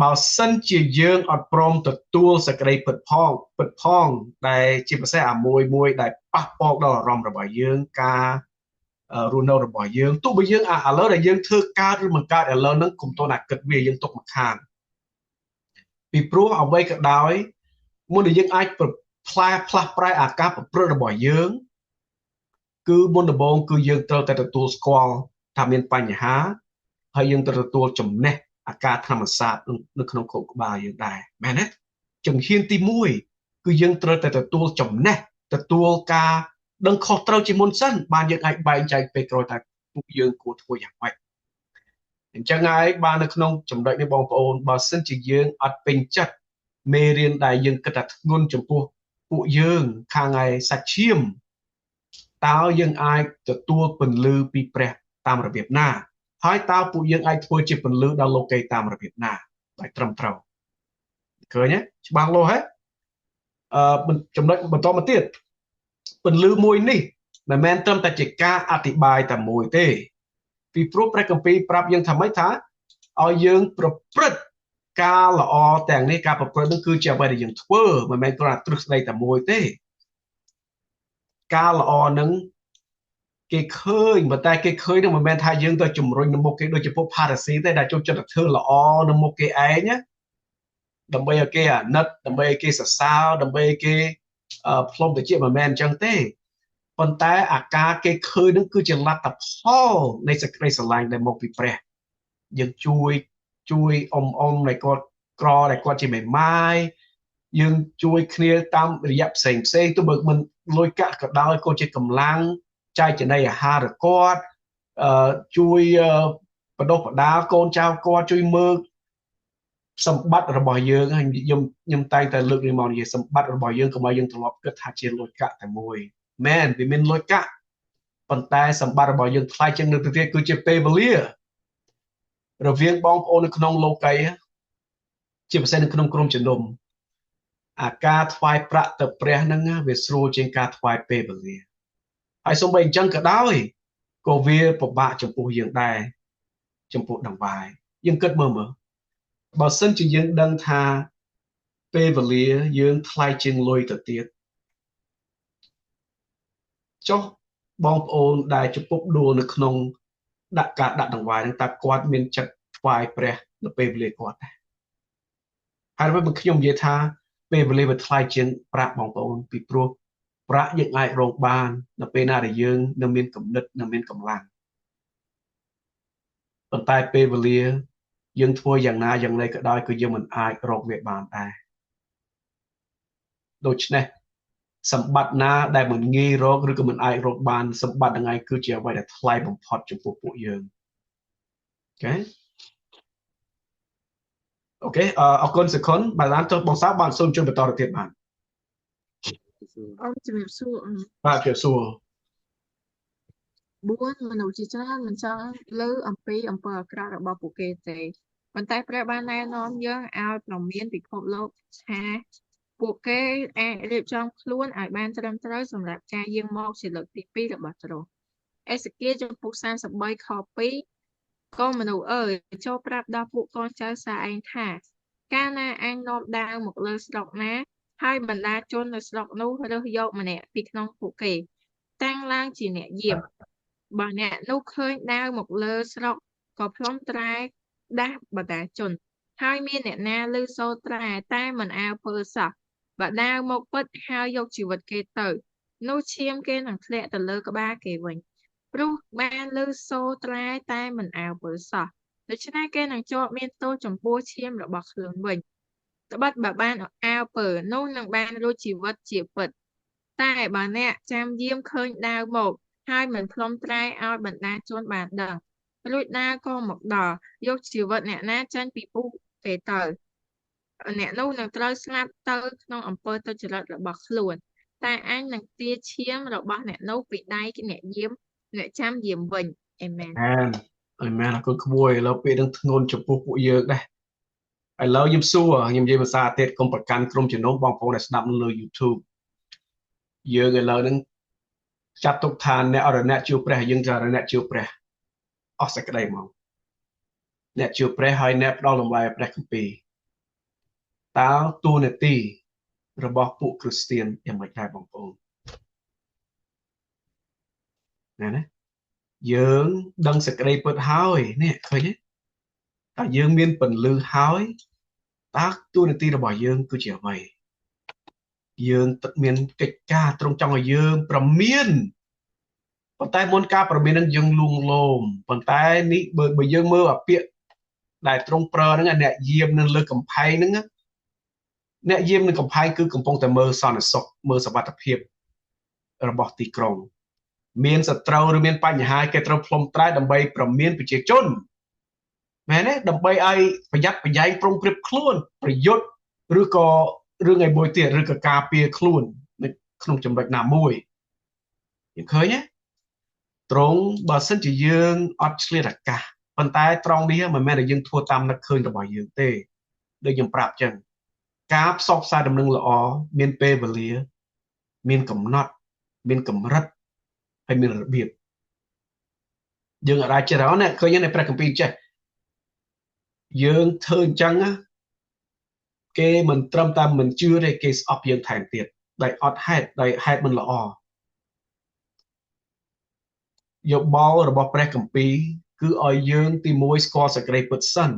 បើសិនជាយើងអត់ព្រមទទួលសេចក្តីពិតផងដែលជាពិសេសអាមួយមួយដែលប៉ះពាល់ដល់អារម្មណ៍របស់យើងការរស់នៅរបស់យើងទោះបីយើងឥឡូវដែលយើងធ្វើកើតឬមិនកើតឥឡូវហ្នឹងកុំតន់អាគិតវាយើងទុកមកខាងពីព្រោះអ្វីក៏ដោយមុនដែលយើងអាចផ្លាស់ប្រែអាការប្រព្រឹត្តរបស់យើងគឺមុនដំបូងគឺយើងត្រូវតែទទួលស្គាល់ថាមានបញ្ហាហើយយើងត្រូវទទួលចំណេះអាការធម្មសាស្ត្រនៅក្នុងខួរក្បាលយើងដែរមែនទេជំហានទី1គឺយើងត្រូវតែទទួលចំណេះទទួលការដឹងខុសត្រូវជាមុនសិនបានយើងអាចបែងចែកពេលក្រោយថាពួកយើងគួរធ្វើយ៉ាងម៉េចអញ្ចឹងហើយបាននៅក្នុងចំណុចនេះបងប្អូនបើសិនជាយើងអត់ពេញចិត្តមេរៀនដែលយើងគិតថាធ្ងន់ចំពោះពួកយើងខាងឯសាច់ឈាមតើយើងអាចទទួលពន្លឺពីព្រះតាមរបៀបណាហើយតើពួកយើងអាចធ្វើជាពន្លឺដល់លោកីតាមរបៀបណាដែលត្រឹមត្រូវឃើញទេច្បាស់លាស់ហ៎ចំណុចបន្តមកទៀតពន្លឺមួយនេះមិនមែនត្រឹមតែជាការអធិប្បាយតែមួយទេពីព្រោះព្រះគម្ពីរប្រាប់យើងថាម៉េចថាឲ្យយើងប្រព្រឹត្តការល្អទាំងនេះការប្រព្រឹត្តនោះគឺជាអ្វីដែលយើងធ្វើមិនមែនគ្រាន់តែទ្រឹស្ដីតែមួយទេការល្អនឹងគេឃើញប៉ុន្តែគេឃើញនឹងមិនមែនថាយើងទៅជំរុញនៅមុខគេដូចជាពួកផារ៉ាស៊ីទេដែលចូលចិត្តធ្វើល្អនៅមុខគេឯងណាដើម្បីឲ្យគេអាណិតដើម្បីឲ្យគេសរសើរដើម្បីឲ្យគេផ្លុំទៅជាមិនមែនអញ្ចឹងទេប៉ុន្តែអាការគេឃើញនឹងគឺជាលទ្ធផលនៃសេចក្តីស្រឡាញ់ដែលមកពីព្រះយើងជួយអ៊ំនៃគាត់ក្រដែលគាត់ជាមេម៉ាយយើងជួយគ្នាតាមរយៈផ្សេងផ្សេងទោះបើមិនលុយកាក់ក៏ដោយក៏ជាកម្លាំងចែកចំណីអាហារគាត់ជួយបដិបដាលកូនចៅគាត់ជួយមើល សម្បត្តិរបស់យើងខ្ញុំតែងតែលើកនេះមកនិយាយសម្បត្តិរបស់យើងកុំឲ្យយើងត្រឡប់គិតថាជាលុយកាក់តែមួយមែនវាមានលុយកាក់ប៉ុន្តែសម្បត្តិរបស់យើងថ្លៃជាងនឹងទៅទៀតគឺជាពេលវេលារវាងបងប្អូននៅក្នុងលោកីជាពិសេសនៅក្នុងក្រុមជំនុំអាការថ្វាយប្រាក់ទៅព្រះហ្នឹងវាស្រួលជាងការថ្វាយពេលវេលាហើយសូម្បីអញ្ចឹងក៏ដោយក៏វាពិបាកចំពោះយើងដែរចំពោះដង្វាយយើងគិតមើលបើសិនជាយើងដឹងថាពេលវេលាយើងថ្លៃជាងលុយទៅទៀតចុះបងប្អូនដែលជំពប់ដួលនៅក្នុងដាក់ការដាក់ដង្វាយហ្នឹងតើគាត់មានចិត្តថ្វាយព្រះនៅពេលវេលាគាត់ដែរហើយបើខ្ញុំនិយាយថាពេលវេលាវាថ្លៃជាងប្រាក់បងប្អូនពីព្រោះប្រាក់យើងអាចរកបាននៅពេលណាដែលយើងនៅមានគំនិតនៅមានកម្លាំងប៉ុន្តែពេលវេលាយើងធ្វើយ៉ាងណាយ៉ាងណីក៏ដោយគឺយើងមិនអាចរកវាបានដែរដូច្នេះសម្បត្តិណាដែលមិនងាយរកឬក៏មិនអាចរកបានសម្បត្តិហ្នឹងឯងគឺជាអ្វីដែលថ្លៃបំផុតចំពោះពួកយើងអូខេអរគុណសុខុនបាទបានទោះបងសាបានសូមជួយបន្តទៅទៀតបាន អរជំរាបសួរបាទជំរាបសួរ 4មនុស្សជាច្រើនមិនចង់ឮអំពីអំពើអាក្រក់របស់ពួកគេទេប៉ុន្តែព្រះបានណែនាំយើងឲ្យព្រមានពិភពលោកថាពួកគេអាចរៀបចំខ្លួនឲ្យបានត្រឹមត្រូវសម្រាប់ការយាងមកជាលើកទី2របស់ទ្រង់អេសេគៀលជំពូក33ខ2កូនមនុស្សអើយចូលប្រាប់ដល់ពួកកូនចៅសាឯងថាកាលណាអញនាំដាវមកលើស្រុកណាហើយបណ្ដាជននៅស្រុកនោះរើសយកម្នាក់ពីក្នុងពួកគេតាំងឡើងជាអ្នកយាមបើអ្នកនោះឃើញដាវមកលើស្រុកក៏ផ្លុំត្រែដាស់បណ្ដាជនហើយមានអ្នកណាឮសូរត្រែតែមិនអើពើសោះបើដាវមកពិតហើយយកជីវិតគេទៅនោះឈាមគេនឹងធ្លាក់ទៅលើក្បាលគេវិញព្រោះបានឮសូរត្រែតែមិនអើពើសោះដូច្នេះគេនឹងជាប់មានទោសចំពោះឈាមរបស់ខ្លួនវិញត្បិតបើបានអើពើនោះនឹងបានរួចជីវិតជាពិតតែបើអ្នកចាំយាមឃើញដាវមកហើយមិនផ្លុំត្រែឲ្យបណ្ដាជនបានដឹងរួចដាវក៏មកដល់យកជីវិតអ្នកណាចេញពីពុះគេទៅអ្នកនោះនឹងត្រូវស្លាប់ទៅក្នុងអំពើទុច្ចរិតរបស់ខ្លួនតែអញនឹងទាឈាមរបស់អ្នកនោះពីដៃអ្នកយាមអ្នកចាំយាមវិញអេមែនអេមែនអរគុណក្មួយឥឡូវពេលនឹងធ្ងន់ចំពោះពួកយើងដែរឥឡូវខ្ញុំសួរខ្ញុំនិយាយភាសាទៀតកុំប្រកាន់ក្រុមជំនុំបងប្អូនដែលស្ដាប់នៅលើ YouTube យើងឥឡូវហ្នឹងចាត់ទុកថាអ្នកអរអ្នកជឿព្រះយើងថាអ្នកជឿព្រះអស់សេចក្តីមកអ្នកជឿព្រះហើយអ្នកផ្ដល់តម្លៃព្រះគម្ពីរតើតួនាទីរបស់ពួកគ្រីស្ទៀនយ៉ាងម៉េចដែរបងប្អូនណាយើងដឹងសេចក្តីពិតហើយនេះឃើញទេតើយើងមានពន្លឺហើយតើតួនាទីរបស់យើងគឺជាអ្វីយើងមានកិច្ចការត្រង់ចង់ឲ្យយើងប្រមានប៉ុន្តែមុនការប្រមាននឹងយើងលួងលោមប៉ុន្តែនេះបើយើងមើលអាពាក្យដែលត្រង់ប្រើហ្នឹងអ្នកយាមនៅលើកំផែងហ្នឹងអ្នកយាមនៅកំផែងគឺកំពុងតែមើលសន្តិសុខមើលសុវត្ថិភាពរបស់ទីក្រុងមានសត្រូវឬមានបញ្ហាគេត្រូវផ្លុំត្រែដើម្បីប្រមានប្រជាជនមែនទេដើម្បីឲ្យប្រយ័ត្នប្រយែងប្រុងប្រៀបខ្លួនប្រយុទ្ធឬក៏រឿងឯមួយទៀតឬក៏ការពារខ្លួននៅក្នុងចំណុចណាមួយយើងឃើញទេត្រង់បើសិនជាយើងអត់ឆ្លៀតឱកាសប៉ុន្តែត្រង់នេះមិនមែនតែយើងធ្វើតាមនឹកឃើញរបស់យើងទេដូចខ្ញុំប្រាប់ចឹងការផ្សព្វផ្សាយដំណឹងល្អមានពេលវេលាមានកំណត់មានកម្រិតហើយមានរបៀបយើងអាចច្រើនណាឃើញនៅព្រះគម្ពីរចេះយើងធ្វើអញ្ចឹងណាគេមិនត្រឹមតែមិនជឿទេគេស្អប់យើងថែមទៀតដោយអត់ហេតុដោយហេតុមិនល្អយោបល់របស់ព្រះគម្ពីរគឺឲ្យយើងទីមួយស្គាល់សេចក្តីពិតសិន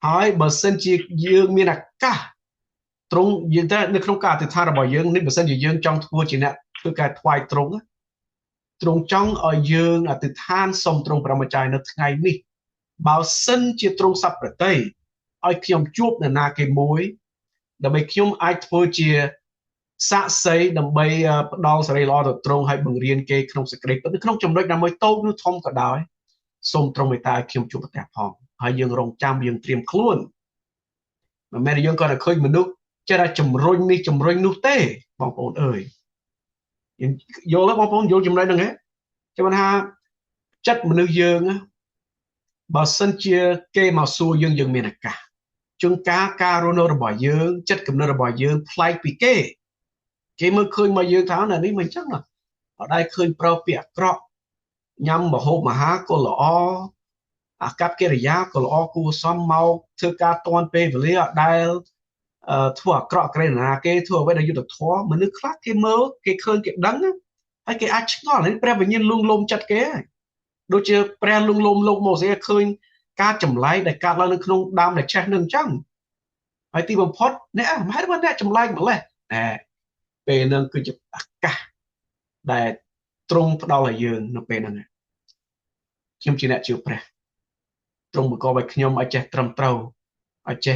ហើយបើសិនជាយើងមានឱកាសត្រង់យើងតែនៅក្នុងការអធិដ្ឋានរបស់យើងនេះបើសិនជាយើងចង់ធ្វើជាអ្នកធ្វើការថ្វាយត្រង់ត្រង់ចង់ឲ្យយើងអធិដ្ឋានសូមត្រង់ព្រះម្ចាស់នៅថ្ងៃនេះបើសិនជាត្រង់សពប្រតិឲ្យខ្ញុំជួបនរណាគេមួយដើម្បីខ្ញុំអាចធ្វើជាសាក្សីដើម្បីផ្ដល់សេរីល្អទៅត្រង់ឲ្យបង្រៀនគេក្នុងសេចក្តីពិតនៅក្នុងចំណុចណាមួយតូចឬធំក៏ដោយសូមត្រង់មេត្តាឲ្យខ្ញុំជួបប្រទះផងហើយយើងរងចាំយើងត្រៀមខ្លួន មិនមែនយើងគាត់តែឃើញមនុស្សចេះតែជំរុញនេះជំរុញនោះទេបងប្អូនអើយយើងយល់ទេបងប្អូនយល់ចំណុចហ្នឹងហ៎ចាំថាចិត្តមនុស្សយើងបើសិនជាគេមកសួរយើងយើងមានឱកាសជួនកាលការរស់នៅរបស់យើងចិត្តគំនិតរបស់យើងប្លែកពីគេគេមើលឃើញមកយើងថាណានេះមិនអញ្ចឹងណាអត់ដែរឃើញប្រើពាក្យអាក្រក់ញ៉ាំម្ហូបអាហារក៏ល្អអាកប្បកិរិយាក៏ល្អគួរសមមកធ្វើការទាន់ពេលវេលាអត់ដែលធ្វើអាក្រក់ក្រែណាគេធ្វើអ្វីដែលយុត្តិធម៌មនុស្សខ្លះគេមើលគេឃើញគេដឹងហើយគេអាចឆ្ងល់នេះព្រះវិញ្ញាណលួងលោមចិត្តគេហើយដូចជាព្រះលួងលោមលោកម៉ូសេឃើញការចម្លែកដែលកើតឡើងនៅក្នុងដើមដែលឆេះនឹងអញ្ចឹងហើយទីបំផុតអ្នកមិនហេតុបានអ្នកចម្លែកម្លេះណែពេលហ្នឹងគឺជាឱកាសដែលទ្រង់ផ្ដល់ឲ្យយើងនៅពេលហ្នឹងខ្ញុំជាអ្នកជឿព្រះទ្រង់បង្កប់ឲ្យខ្ញុំឲ្យចេះត្រឹមត្រូវឲ្យចេះ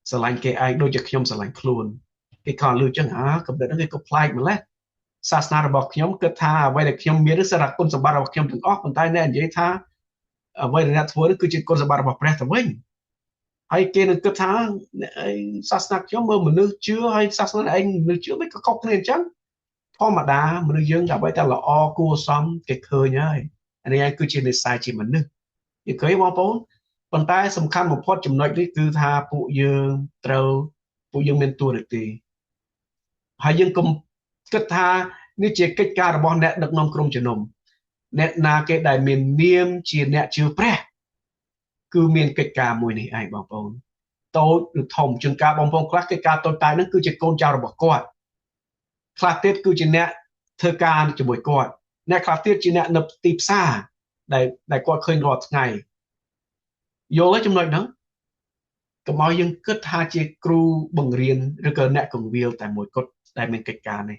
ស្រឡាញ់គេឯងដូចជាខ្ញុំស្រឡាញ់ខ្លួនគេខំលឺចឹងអាកំណត់ហ្នឹងគេក៏ប្លែកម្លេះសាសនារបស់ខ្ញុំគិតថាអ្វីដែលខ្ញុំមានឬសារៈគុណសម្បត្តិរបស់ខ្ញុំទាំងអស់ប៉ុន្តែអ្នកនិយាយថាអ្វីដែលអ្នកធ្វើនេះគឺជាគុណសម្បត្តិរបស់ព្រះទៅវិញហើយគេនឹងគិតថាសាសនាខ្ញុំមើលមនុស្សជឿហើយសាសនាឯងមនុស្សជឿមិនក៏ខុសគ្នាអញ្ចឹងធម្មតាមនុស្សយើងដើម្បីតែល្អគួរសមគេឃើញហើយអានេះឯងគឺជានិស្ស័យជាមនុស្សយល់ឃើញបងប្អូនប៉ុន្តែសំខាន់បំផុតចំណុចនេះគឺថាពួកយើងត្រូវពួកយើងមានតួនាទីហើយយើងកុំគិតថានេះជាកិច្ចការរបស់អ្នកដឹកនាំក្រុមជំនុំអ្នកណាគេដែលមាននាមជាអ្នកជឿព្រះគឺមានកិច្ចការមួយនេះឯងបងប្អូនតូចឬធំជួនកាលបងប្អូនខ្លះកិច្ចការតូចតាចហ្នឹងគឺជាកូនចៅរបស់គាត់ខ្លះទៀតគឺជាអ្នកធ្វើការជាមួយគាត់អ្នកខ្លះទៀតជាអ្នកនៅទីផ្សារដែលគាត់ឃើញរាល់ថ្ងៃយល់ទេចំណុចហ្នឹងកុំឲ្យយើងគិតថាជាគ្រូបង្រៀនឬក៏អ្នកកងវិលតែមួយគត់ដែលមានកិច្ចការនេះ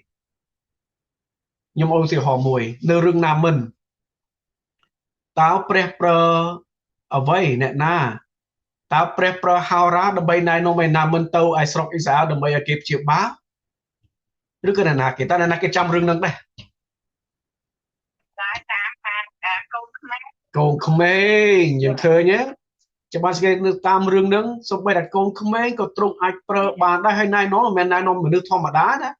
ខ្ញុំឧទាហរណ៍មួយនៅរឿងណាមិនតើព្រះប្រើអ្វីអ្នកណាតើព្រះប្រើហោរាដើម្បីណែនាំឲ្យណាមិនទៅឯស្រុកអ៊ីស្រាអែលដើម្បីឲ្យគេព្យាបាលឬក៏អ្នកណាគេតើអ្នកណាគេចាំរឿងហ្នឹងដែរតាមកូនក្មេងកូនក្មេងយើងឃើញទេច្បាស់គេនៅតាមរឿងហ្នឹងសូម្បីតែកូនក្មេងក៏ទ្រង់អាចប្រើបានដែរហើយណែនាំមិនមែនណែនាំមនុស្សធម្មតាណា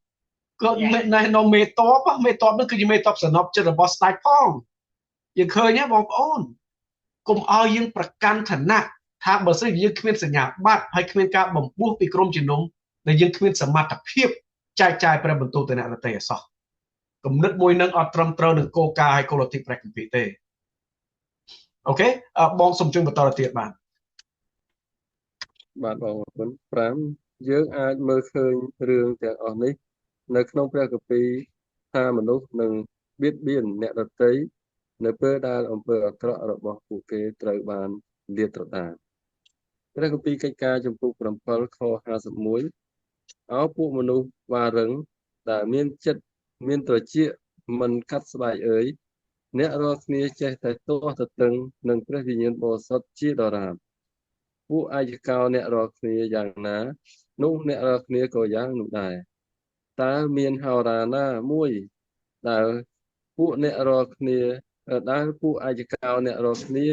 ក៏ណែនាំមេតបមេតបហ្នឹងគឺជាមេតបសំណប់ចិត្តរបស់ស្ដេចផងយើងឃើញទេបងប្អូនកុំឲ្យយើងប្រកាន់ឋានៈថាបើសិនជាយើងគ្មានសញ្ញាបត្រហើយគ្មានការបំពោះពីក្រុមជំនុំដែលយើងគ្មានសមត្ថភាពចែកចាយព្រះបន្ទូលទៅអ្នកដទៃអសោះគំនិតមួយនឹងអត់ត្រឹមត្រូវនឹងគោលការណ៍ហើយគោលលទ្ធិព្រះគម្ពីរទេអូខេបងសូមជួយបន្តទៅទៀតបាទបាទបងអរគុណ5យើងអាចមើលឃើញរឿងទាំងអស់នេះនៅក្នុងព្រះគម្ពីរថាមនុស្សនឹងបៀតបៀនអ្នកដទៃនៅពេលដែលអំពើអាក្រក់របស់ពួកគេត្រូវបានលាតត្រដាងព្រះគម្ពីរកិច្ចការជំពូក7ខ51អោពួកមនុស្សបារឹងដែលមានចិត្តមានត្រចៀកមិនកាត់ស្បែកអើយអ្នករាល់គ្នាចេះតែទាស់ទទឹងនឹងព្រះវិញ្ញាណបរិសុទ្ធជាដរាបពួកអាយកោអ្នករាល់គ្នាយ៉ាងណានោះអ្នករាល់គ្នាក៏យ៉ាងនោះដែរតើមានហោរាណាមួយដែលពួកអ្នករាល់គ្នាដែលពួកអាយកោអ្នករាល់គ្នា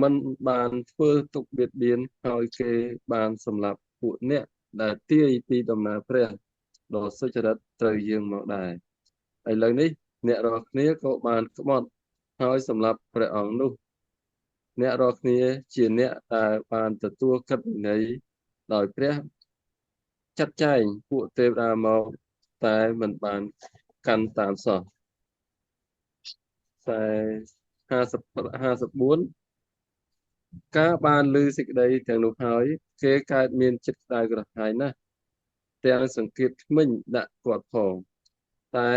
មិនបានធ្វើទុកបៀតបៀនហើយគេបានសម្លាប់ពួកអ្នកដែលទាយពីដំណើរព្រះដ៏សុចរិតត្រូវយាងមកដែរឥឡូវនេះអ្នករាល់គ្នាក៏បានក្បត់ហើយសម្លាប់ព្រះអង្គនោះអ្នករាល់គ្នាជាអ្នកដែលបានទទួលកិច្ចវិន័យដោយព្រះចាត់ចែងពួកទេវតាមកតែមិនបានកាន់តាមសោះ54ការបានឮសេចក្តីទាំងនោះហើយគេកើតមានចិត្តក្តៅក្រហាយណាស់ទាំងសង្កេតធ្មេញដាក់គាត់ផងតែ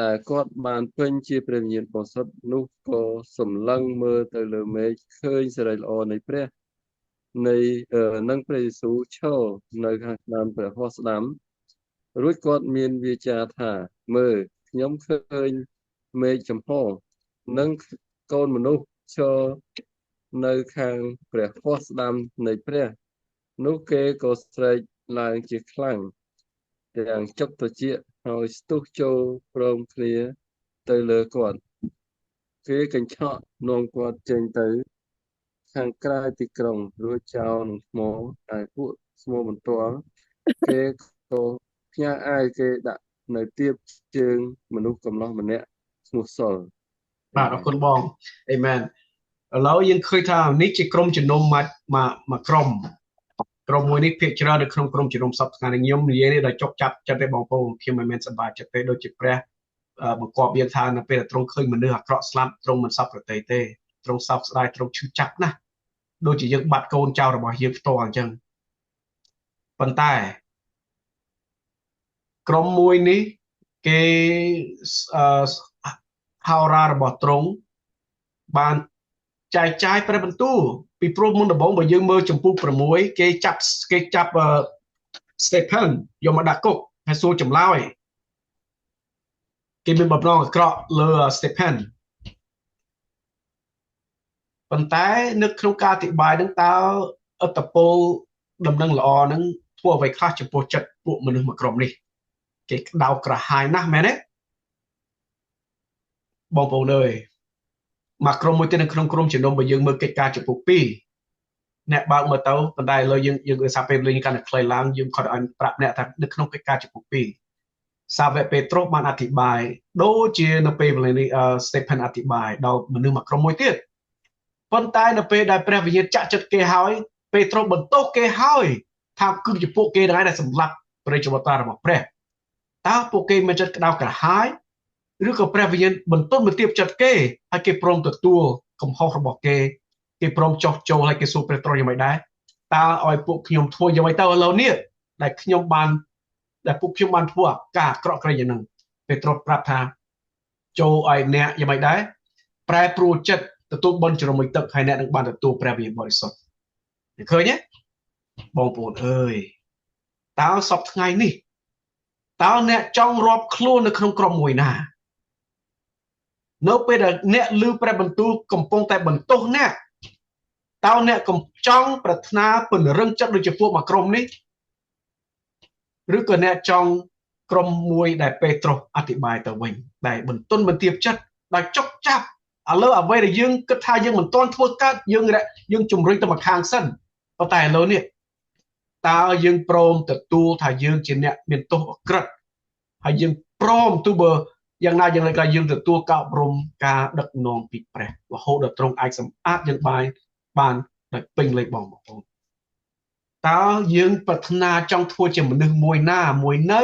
ដែលគាត់បានពេញជាព្រះវិញ្ញាណបរិសុទ្ធនោះក៏សម្លឹងមើលទៅលើមេឃឃើញសិរីល្អនៃព្រះនៃនឹងព្រះយេស៊ូវឈរនៅខាងស្ដាំព្រះហស្ថស្ដាំរួចគាត់មានវាចាថាមើលខ្ញុំឃើញមេឃចំហនិងកូនមនុស្សឈរនៅខាងព្រះហស្ថស្ដាំនៃព្រះនោះគេក៏ស្រែកឡើងជាខ្លាំងទាំងចុកត្រចៀកហើយស្ទុះចូលព្រមគ្នាទៅលើគាត់គេកញ្ឆក់នាំគាត់ចេញទៅ ខាងក្រៅទីក្រុងរួចចោលនឹងថ្មឯពួកស្មូបន្ទាល់គេក៏ផ្ញើអាយគេដាក់នៅទៀបជើងមនុស្សកំឡោះម្នាក់ឈ្មោះសុល បាទអរគុណបងអេមែនឥឡូវយើងឃើញថានេះជាក្រុមជំនុំមួយមួយក្រុមក្រុមមួយនេះភាគច្រើននៅក្នុងក្រុមជំនុំសពថ្ងៃនេះខ្ញុំនិយាយនេះដោយចុកចាប់ចិត្តទេបងប្អូនខ្ញុំមិនមែនសប្បាយចិត្តទេដូចជាព្រះបង្គាប់យើងថានៅពេលដែលទ្រង់ឃើញមនុស្សអាក្រក់ស្លាប់ទ្រង់មិនសោកប្រតិទេទ្រង់សោកស្ដាយទ្រង់ឈឺចាប់ណាស់ដូចជាយើងបាត់កូនចៅរបស់យើងផ្ទាល់អញ្ចឹងប៉ុន្តែក្រុមមួយនេះគេហោរារបស់ទ្រង់បានចែកចាយព្រះបន្ទូលពីព្រោះមុនដំបូងបើយើងមើលចំពុក6គេចាប់គេចាប់ Stephen យកមកដាក់គុកហើយសួរចម្លើយគេមានបំណងអាក្រក់លើ Stephen ប៉ុន្តែនៅក្នុងការអធិប្បាយនឹងតើឥទ្ធិពលដំណឹងល្អនឹងធ្វើអ្វីខ្លះចំពោះចិត្តពួកមនុស្សមួយក្រុមនេះគេក្តៅក្រហាយណាស់មែនទេបងប្អូនអើយមកក្រុមមួយទៀតនៅក្នុងក្រុមជំនុំបើយើងមើលកិច្ចការចំពោះ2អ្នកបើកមើលទៅប៉ុន្តែឥឡូវយើងយើងដោយសារពេលលេងកាន់តែខ្លីឡើងយើងខត់ឲ្យប្រាប់អ្នកថានៅក្នុងកិច្ចការចំពោះ2សាវកពេត្រុសបានអធិប្បាយដូចជានៅពេលវេលានេះ Stephen អធិប្បាយដល់មនុស្សមួយក្រុមមួយទៀតប៉ុន្តែនៅពេលដែលព្រះវិញ្ញាណចាក់ចិត្តគេហើយពេត្រុសបន្ទោសគេហើយថាគឺជាពួកគេទាំងឯងដែលសម្លាប់ព្រះរាជបុត្រារបស់ព្រះតើពួកគេមានចិត្តក្តៅក្រហាយឬក៏ព្រះវិញ្ញាណបន្ទន់បន្ទាបចិត្តគេហើយគេព្រមទទួលកំហុសរបស់គេគេព្រមចោះចូលហើយគេសួរព្រះត្រង់យ៉ាងម៉េចដែរតើឲ្យពួកខ្ញុំធ្វើយ៉ាងម៉េចទៅឥឡូវនេះដែលខ្ញុំបានដែលពួកខ្ញុំបានធ្វើអាការអាក្រក់ក្រៃយ៉ាងហ្នឹងពេត្រុសប្រាប់ថាចូលឲ្យអ្នកយ៉ាងម៉េចដែរប្រែប្រួលចិត្តទទួលបុណ្យជ្រមុជទឹកហើយអ្នកនឹងបានទទួលព្រះវិញ្ញាណបរិសុទ្ធឃើញទេបងប្អូនអើយតើសពថ្ងៃនេះតើអ្នកចង់រាប់ខ្លួននៅក្នុងក្រុមមួយណានៅពេលដែលអ្នកឮព្រះបន្ទូលកំពុងតែបន្ទោសអ្នកតើអ្នកកំចង់ប្រាថ្នាពង្រឹងចិត្តដូចជាពួកមួយក្រុមនេះឬក៏អ្នកចង់ក្រុមមួយដែលពេត្រុសអធិប្បាយទៅវិញដែលបន្ទន់បន្ទាបចិត្តដោយចុកចាប់ឥឡូវអ្វីដែលយើងគិតថាយើងមិនទាន់ធ្វើកើតយើងយើងជំរុញទៅមកខាងសិនប៉ុន្តែឥឡូវនេះតើយើងព្រមទទួលថាយើងជាអ្នកមានទោសអក្រិតហើយយើងព្រមទោះបើយ៉ាងណាយ៉ាងណីក៏យើងទទួលការអប់រំការដឹកនាំពីព្រះរហូតដល់ទ្រង់អាចសម្អាតយើងបានដោយពេញលេខបងប្អូនតើយើងប្រាថ្នាចង់ធ្វើជាមនុស្សមួយណាមួយណី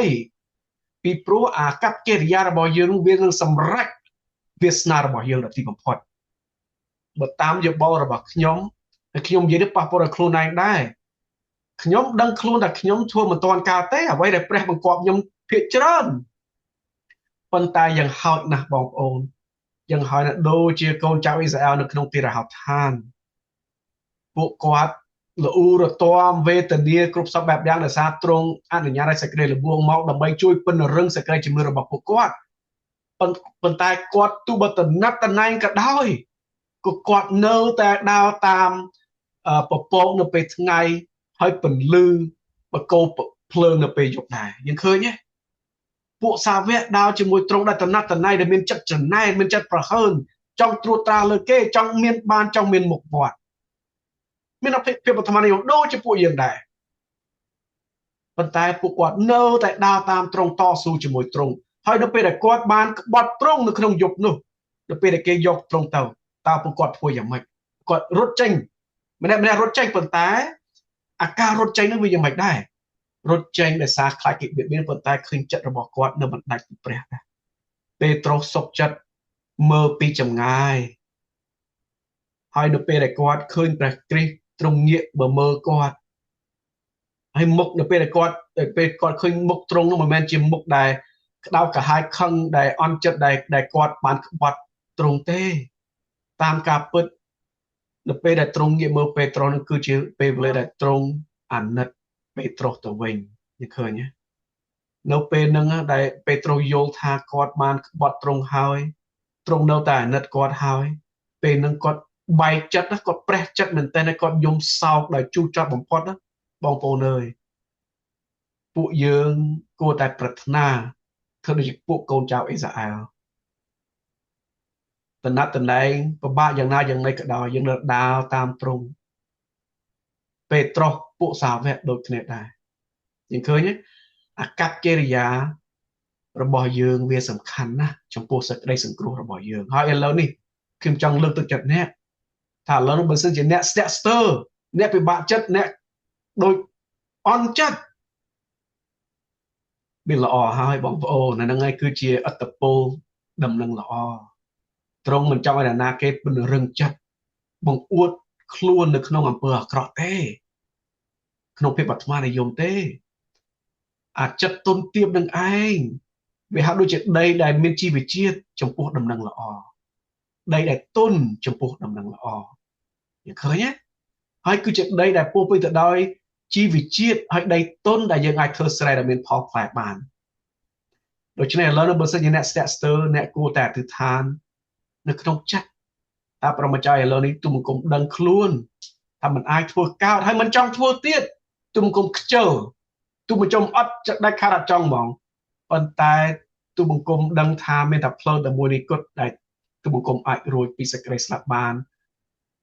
ពីព្រោះអាកប្បកិរិយារបស់យើងវានឹងសម្រេចវាសនារបស់យើងដល់ទីបំផុតបើតាមយោបល់របស់ខ្ញុំហើយខ្ញុំនិយាយនេះប៉ះពាល់ដល់ខ្លួនឯងដែរខ្ញុំដឹងខ្លួនថាខ្ញុំធ្វើមិនទាន់ការទេអ្វីដែលព្រះបង្គាប់ខ្ញុំភាគច្រើនប៉ុន្តែយ៉ាងហោចណាស់បងប្អូនយ៉ាងហោចណាស់ដូចជាកូនចៅអ៊ីស្រាអែលនៅក្នុងទីរហោឋានពួកគាត់លូរទាំវេទនាគ្រប់សពបែបយ៉ាងដោយសារទ្រង់អនុញ្ញាតឲ្យសេចក្តីល្បួងមកដើម្បីជួយពង្រឹងសេចក្តីជំនឿរបស់ពួកគាត់ប៉ុន្តែគាត់ទោះបើតំណាត់តំណែងក៏ដោយក៏គាត់នៅតែដើរតាមពពកនៅពេលថ្ងៃហើយពន្លឺបកោភ្លើងនៅពេលយប់ដែរយើងឃើញទេពួកសាវកដើរជាមួយទ្រង់ដែលតំណាត់តំណែងដែលមានចិត្តចំណែនមានចិត្តប្រហើនចង់ត្រួតត្រាលើគេចង់មានបានចង់មានមុខវត្តមានអភិភាពបឋមនិយមដូចជាពួកយើងដែរប៉ុន្តែពួកគាត់នៅតែដើរតាមទ្រង់តស៊ូជាមួយទ្រង់ហើយនៅពេលដែលគាត់បានក្បត់ទ្រង់នៅក្នុងយប់នោះនៅពេលដែលគេយកទ្រង់ទៅតើពួកគាត់ធ្វើយ៉ាងម៉េចគាត់រត់ចេញម្នាក់ម្នាក់រត់ចេញប៉ុន្តែអាការរត់ចេញនោះវាយ៉ាងម៉េចដែររត់ចេញដោយសារខ្លាចគេបៀតបៀនប៉ុន្តែឃើញចិត្តរបស់គាត់នៅមិនដាច់ពីព្រះដែរពេត្រុសសុខចិត្តមើលពីចម្ងាយហើយនៅពេលដែលគាត់ឃើញព្រះគ្រីស្ទទ្រង់ងាកបើមើលគាត់ហើយមុខនៅពេលដែលគាត់ពេលគាត់ឃើញមុខទ្រង់នោះមិនមែនជាមុខដែលក្តៅក្រហាយខឹងដែលអន់ចិត្តដែលគាត់បានក្បត់ទ្រង់ទេតាមការពិតនៅពេលដែលទ្រង់ងាកមើលពេត្រុសនោះគឺជាពេលវេលាដែលទ្រង់អាណិតពេត្រុសទៅវិញយើងឃើញទេនៅពេលហ្នឹងដែលពេត្រុសយល់ថាគាត់បានក្បត់ទ្រង់ហើយទ្រង់នៅតែអាណិតគាត់ហើយពេលហ្នឹងគាត់បែកចិត្តណាគាត់ប្រេះចិត្តមែនតើគាត់យំសោកដោយជូរចត់បំផុតណាបងប្អូនអើយពួកយើងគួរតែប្រាថ្នាធ្វើដូចជាពួកកូនចៅអ៊ីស្រាអែល តំណាត់តំណែងពិបាកយ៉ាងណាយ៉ាងណីក៏ដោយយើងនៅដើរតាមទ្រង់ពេត្រុសពួកសាវកដូចគ្នាដែរយើងឃើញទេអាកប្បកិរិយារបស់យើងវាសំខាន់ណាស់ចំពោះសេចក្តីសង្គ្រោះរបស់យើងហើយឥឡូវនេះខ្ញុំចង់លើកទឹកចិត្តអ្នកថាឥឡូវនេះបើសិនជាអ្នកស្ទាក់ស្ទើរអ្នកពិបាកចិត្តអ្នកដូចអន់ចិត្តវាល្អហើយបងប្អូនហ្នឹងហើយគឺជាឥទ្ធិពលដំណឹងល្អត្រង់មិនចង់ឲ្យនរណាគេពង្រឹងចិត្តបង្អួតខ្លួននៅក្នុងអំពើអាក្រក់ទេក្នុងភាពអាត្មានិយមទេអាចិត្តទុនទាបនឹងឯងវាហាក់ដូចជាដីដែលមានជីវជាតិចំពោះដំណឹងល្អដីដែលទុនចំពោះដំណឹងល្អយើងឃើញទេហើយគឺជាដីដែលពោពេញទៅដោយជីវជាតិហើយដីទុនដែលយើងអាចធ្វើស្រែដែលមានផលផ្លែបានដូច្នេះឥឡូវនេះបើសិនជាអ្នកស្ទាក់ស្ទើរអ្នកគួរតែអធិដ្ឋាននៅក្នុងចិត្តថាព្រះម្ចាស់ឥឡូវនេះទូបង្គំដឹងខ្លួនថាមិនអាចធ្វើកើតហើយមិនចង់ធ្វើទៀតទូបង្គំខ្ជិលទូបង្គំអត់ដាច់ខាតអត់ចង់ហ្មងប៉ុន្តែទូបង្គំដឹងថាមានតែផ្លូវតែមួយនេះគត់ដែលទូបង្គំអាចរួចពីសេចក្តីស្លាប់បាន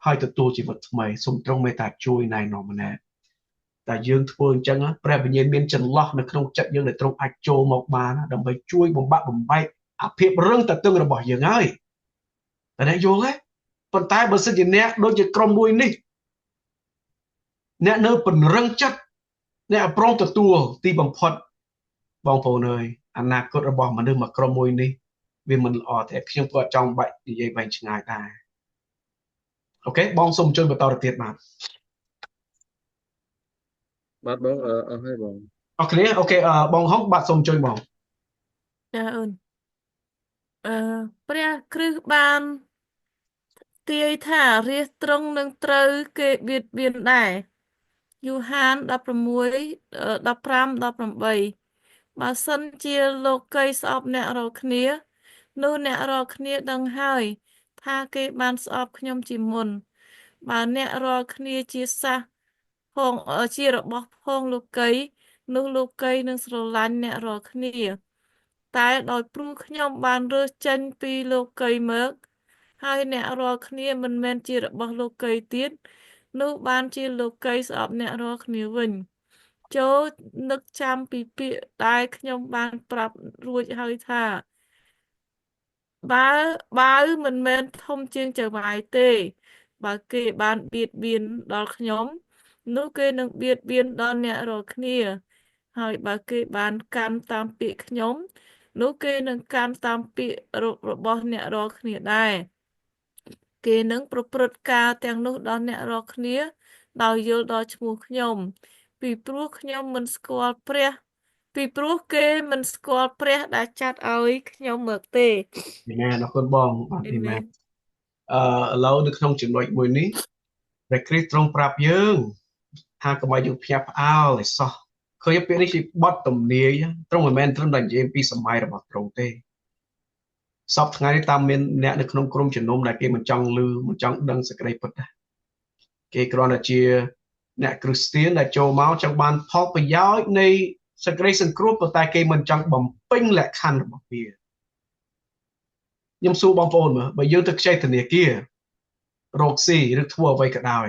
ហើយទទួលជីវិតថ្មីសូមទ្រង់មេត្តាជួយណែនាំម្នាក់តែយើងធ្វើអញ្ចឹងព្រះវិញ្ញាណមានចន្លោះនៅក្នុងចិត្តយើងដែលទ្រង់អាចចូលមកបានដើម្បីជួយបំបាក់បំបែកអាភាពរឹងតឹងរបស់យើងហើយតែអ្នកយល់ទេប៉ុន្តែបើសិនជាអ្នកដូចជាក្រុមមួយនេះអ្នកនៅពង្រឹងចិត្តអ្នកព្រមទទួលទីបំផុតបងប្អូនអើយអនាគតរបស់មនុស្សមួយក្រុមមួយនេះវាមិនល្អទេខ្ញុំក៏ចង់បាច់និយាយបែងឆ្ងាយដែរអូខេបងសូមជួយបន្តទៅទៀតបាទ បាទបងអស់ហើយបងអរគ្នាអូខេបងហុងបាទសូមជួយបង ចាអូនព្រះគ្រិស្តបានទាយថារាជទ្រង់នឹងត្រូវគេបៀតបៀនដែរយូហាន16 15 18បើសិនជាលោកីស្អប់អ្នករាល់គ្នានោះអ្នករាល់គ្នាដឹងហើយថាគេបានស្អប់ខ្ញុំជាមុនបើអ្នករាល់គ្នាជាសាសផងជារបស់ផងលោកីនោះលោកីនឹងស្រឡាញ់អ្នករាល់គ្នាតែដោយព្រោះខ្ញុំបានរើសចេញពីលោកីមកហើយអ្នករាល់គ្នាមិនមែនជារបស់លោកីទៀតនោះបានជាលោកីស្អប់អ្នករាល់គ្នាវិញចូលនឹកចាំពីពាក្យដែលខ្ញុំបានប្រាប់រួចហើយថាបើមិនមែនធំជាងចៅហ្វាយទេបើគេបានបៀតបៀនដល់ខ្ញុំនោះគេនឹងបៀតបៀនដល់អ្នករាល់គ្នាហើយបើគេបានកាន់តាមពាក្យខ្ញុំនោះគេនឹងកាន់តាមពាក្យរបស់អ្នករាល់គ្នាដែរគេនឹងប្រព្រឹត្តការទាំងនោះដល់អ្នករាល់គ្នាដោយយល់ដល់ឈ្មោះខ្ញុំពីព្រោះខ្ញុំមិនស្គាល់ព្រះពីព្រោះគេមិនស្គាល់ព្រះដែលចាត់ឲ្យខ្ញុំមកទេ អាមែនអរគុណបងបាទអាមែនឥឡូវនៅក្នុងចំណុចមួយនេះព្រះគ្រីស្ទទ្រង់ប្រាប់យើងថាកុំឲ្យយើងភ្ញាក់ផ្អើលឲ្យសោះឃើញពាក្យនេះជាបទទំនាយទ្រង់មិនមែនត្រឹមតែនិយាយពីសម័យរបស់ទ្រង់ទេសពថ្ងៃនេះតាមមានអ្នកនៅក្នុងក្រុមជំនុំដែលគេមិនចង់ឮមិនចង់ដឹងសេចក្តីពិតណាគេគ្រាន់តែជាអ្នកគ្រីស្ទានដែលចូលមកចង់បានផលប្រយោជន៍នៃសេចក្តីសង្គ្រោះប៉ុន្តែគេមិនចង់បំពេញលក្ខខណ្ឌរបស់វាខ្ញុំសួរបងប្អូនមើលបើយើងទៅខ្ចីធនាគាររកស៊ីឬធ្វើអ្វីក៏ដោយ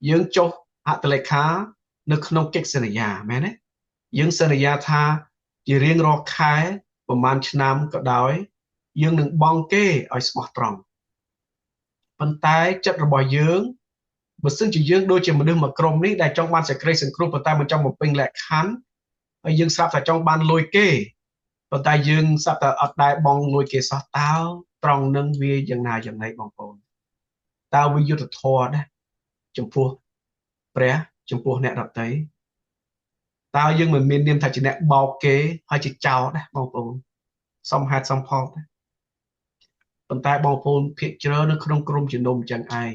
យើងចុះហត្ថលេខានៅក្នុងកិច្ចសន្យាមែនទេយើងសន្យាថាជារៀងរាល់ខែប្រហែលឆ្នាំក៏ដោយយើងនឹងបង់គេឲ្យស្មោះត្រង់ប៉ុន្តែចិត្តរបស់យើងបើសិនជាយើងដូចជាមនុស្សមួយក្រុមនេះដែលចង់បានសេចក្តីសង្គ្រោះប៉ុន្តែមិនចង់បំពេញលក្ខខណ្ឌហើយយើងស្រាប់តែចង់បានលុយគេប៉ុន្តែយើងស្រាប់តែអត់ដែរបង់លុយគេសោះតើត្រង់នឹងវាយ៉ាងណាយ៉ាងណីបងប្អូនតើវាយុត្តិធម៌ដែរចំពោះព្រះចំពោះអ្នកដទៃតើយើងមិនមាននាមថាជាអ្នកបោកគេហើយជាចោរដែរបងប្អូនសមហេតុសមផលដែរប៉ុន្តែបងប្អូនភាគច្រើននៅក្នុងក្រុមជំនុំចឹងឯង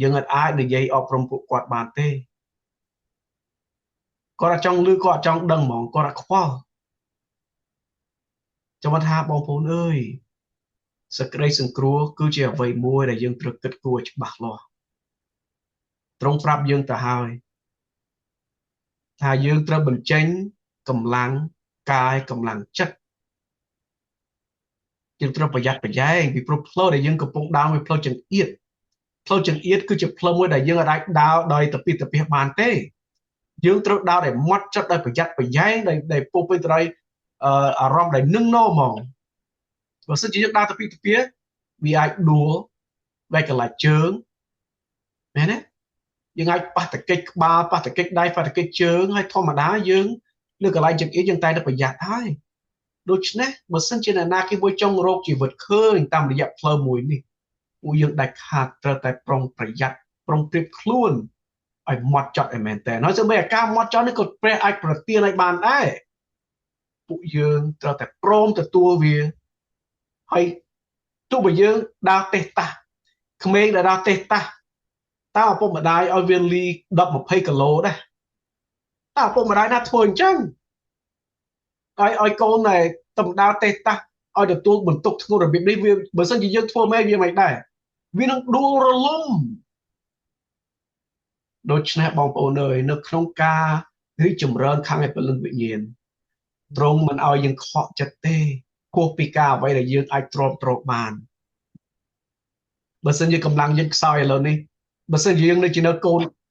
យើងអាចនិយាយអប់រំពួកគាត់បានទេគាត់អត់ចង់ឮគាត់អត់ចង់ដឹងហ្មងគាត់អត់ខ្វល់ចាំថាបងប្អូនអើយសេចក្តីសង្គ្រោះគឺជាអ្វីមួយដែលយើងត្រូវគិតគូរច្បាស់លាស់ទ្រង់ប្រាប់យើងទៅហើយថាយើងត្រូវបញ្ចេញកម្លាំងកាយកម្លាំងចិត្ត យើងត្រូវប្រយ័ត្នប្រយែងពីព្រោះផ្លូវដែលយើងកំពុងដើរវាផ្លូវចង្អៀតផ្លូវចង្អៀតគឺជាផ្លូវមួយដែលយើងអាចដើរដោយតពីតពីបានទេយើងត្រូវដើរដោយម៉ត់ចត់ដោយប្រយ័ត្នប្រយែងដោយពោពេញទៅដោយអារម្មណ៍ដែលនឹងណហ្មងបើសិនជាយើងដើរតពីតពីវាអាចដួលបែកកន្លែងជើងមែនទេយើងអាចប៉ះតកិច្ចក្បាលប៉ះតកិច្ចដៃប៉ះតកិច្ចជើងហើយធម្មតាយើងលើកន្លែងចង្អៀតយើងតែតែប្រយ័ត្នហើយដូច្នេះបើសិនជាអ្នកណាគេមួយចង់រកជីវិតឃើញតាមរយៈផ្លូវមួយនេះពួកយើងដាច់ខាតត្រូវតែប្រុងប្រយ័ត្នប្រុងប្រៀបខ្លួនឲ្យម៉ត់ចត់ឲ្យមែនតើហើយសូម្បីអាការម៉ត់ចត់នេះក៏ព្រះអាចប្រទានឲ្យបានដែរពួកយើងត្រូវតែព្រមទទួលវាហើយទោះបីយើងដើរទេះតាស់ក្មេងដែលដើរទេះតាស់តើឪពុកម្ដាយឲ្យវាលី10 20គីឡូដែរតើឪពុកម្ដាយណាធ្វើអញ្ចឹងឲ្យឲ្យកូនដែលតំដើរទេះតាស់ឲ្យទទួលបន្ទុកធ្ងន់របៀបនេះវាបើសិនជាយើងធ្វើមែនវាមិនដែរវានឹងដួលរលំដូច្នេះបងប្អូនអើយនៅក្នុងការរីកចម្រើនខាងឯពលឹងវិញ្ញាណទ្រង់មិនឲ្យយើងខកចិត្តទេហួសពីការអ្វីដែលយើងអាចទ្រាំទ្របានបើសិនជាកម្លាំងយើងខ្សោយឥឡូវនេះបើសិនជាយើងនៅជានៅ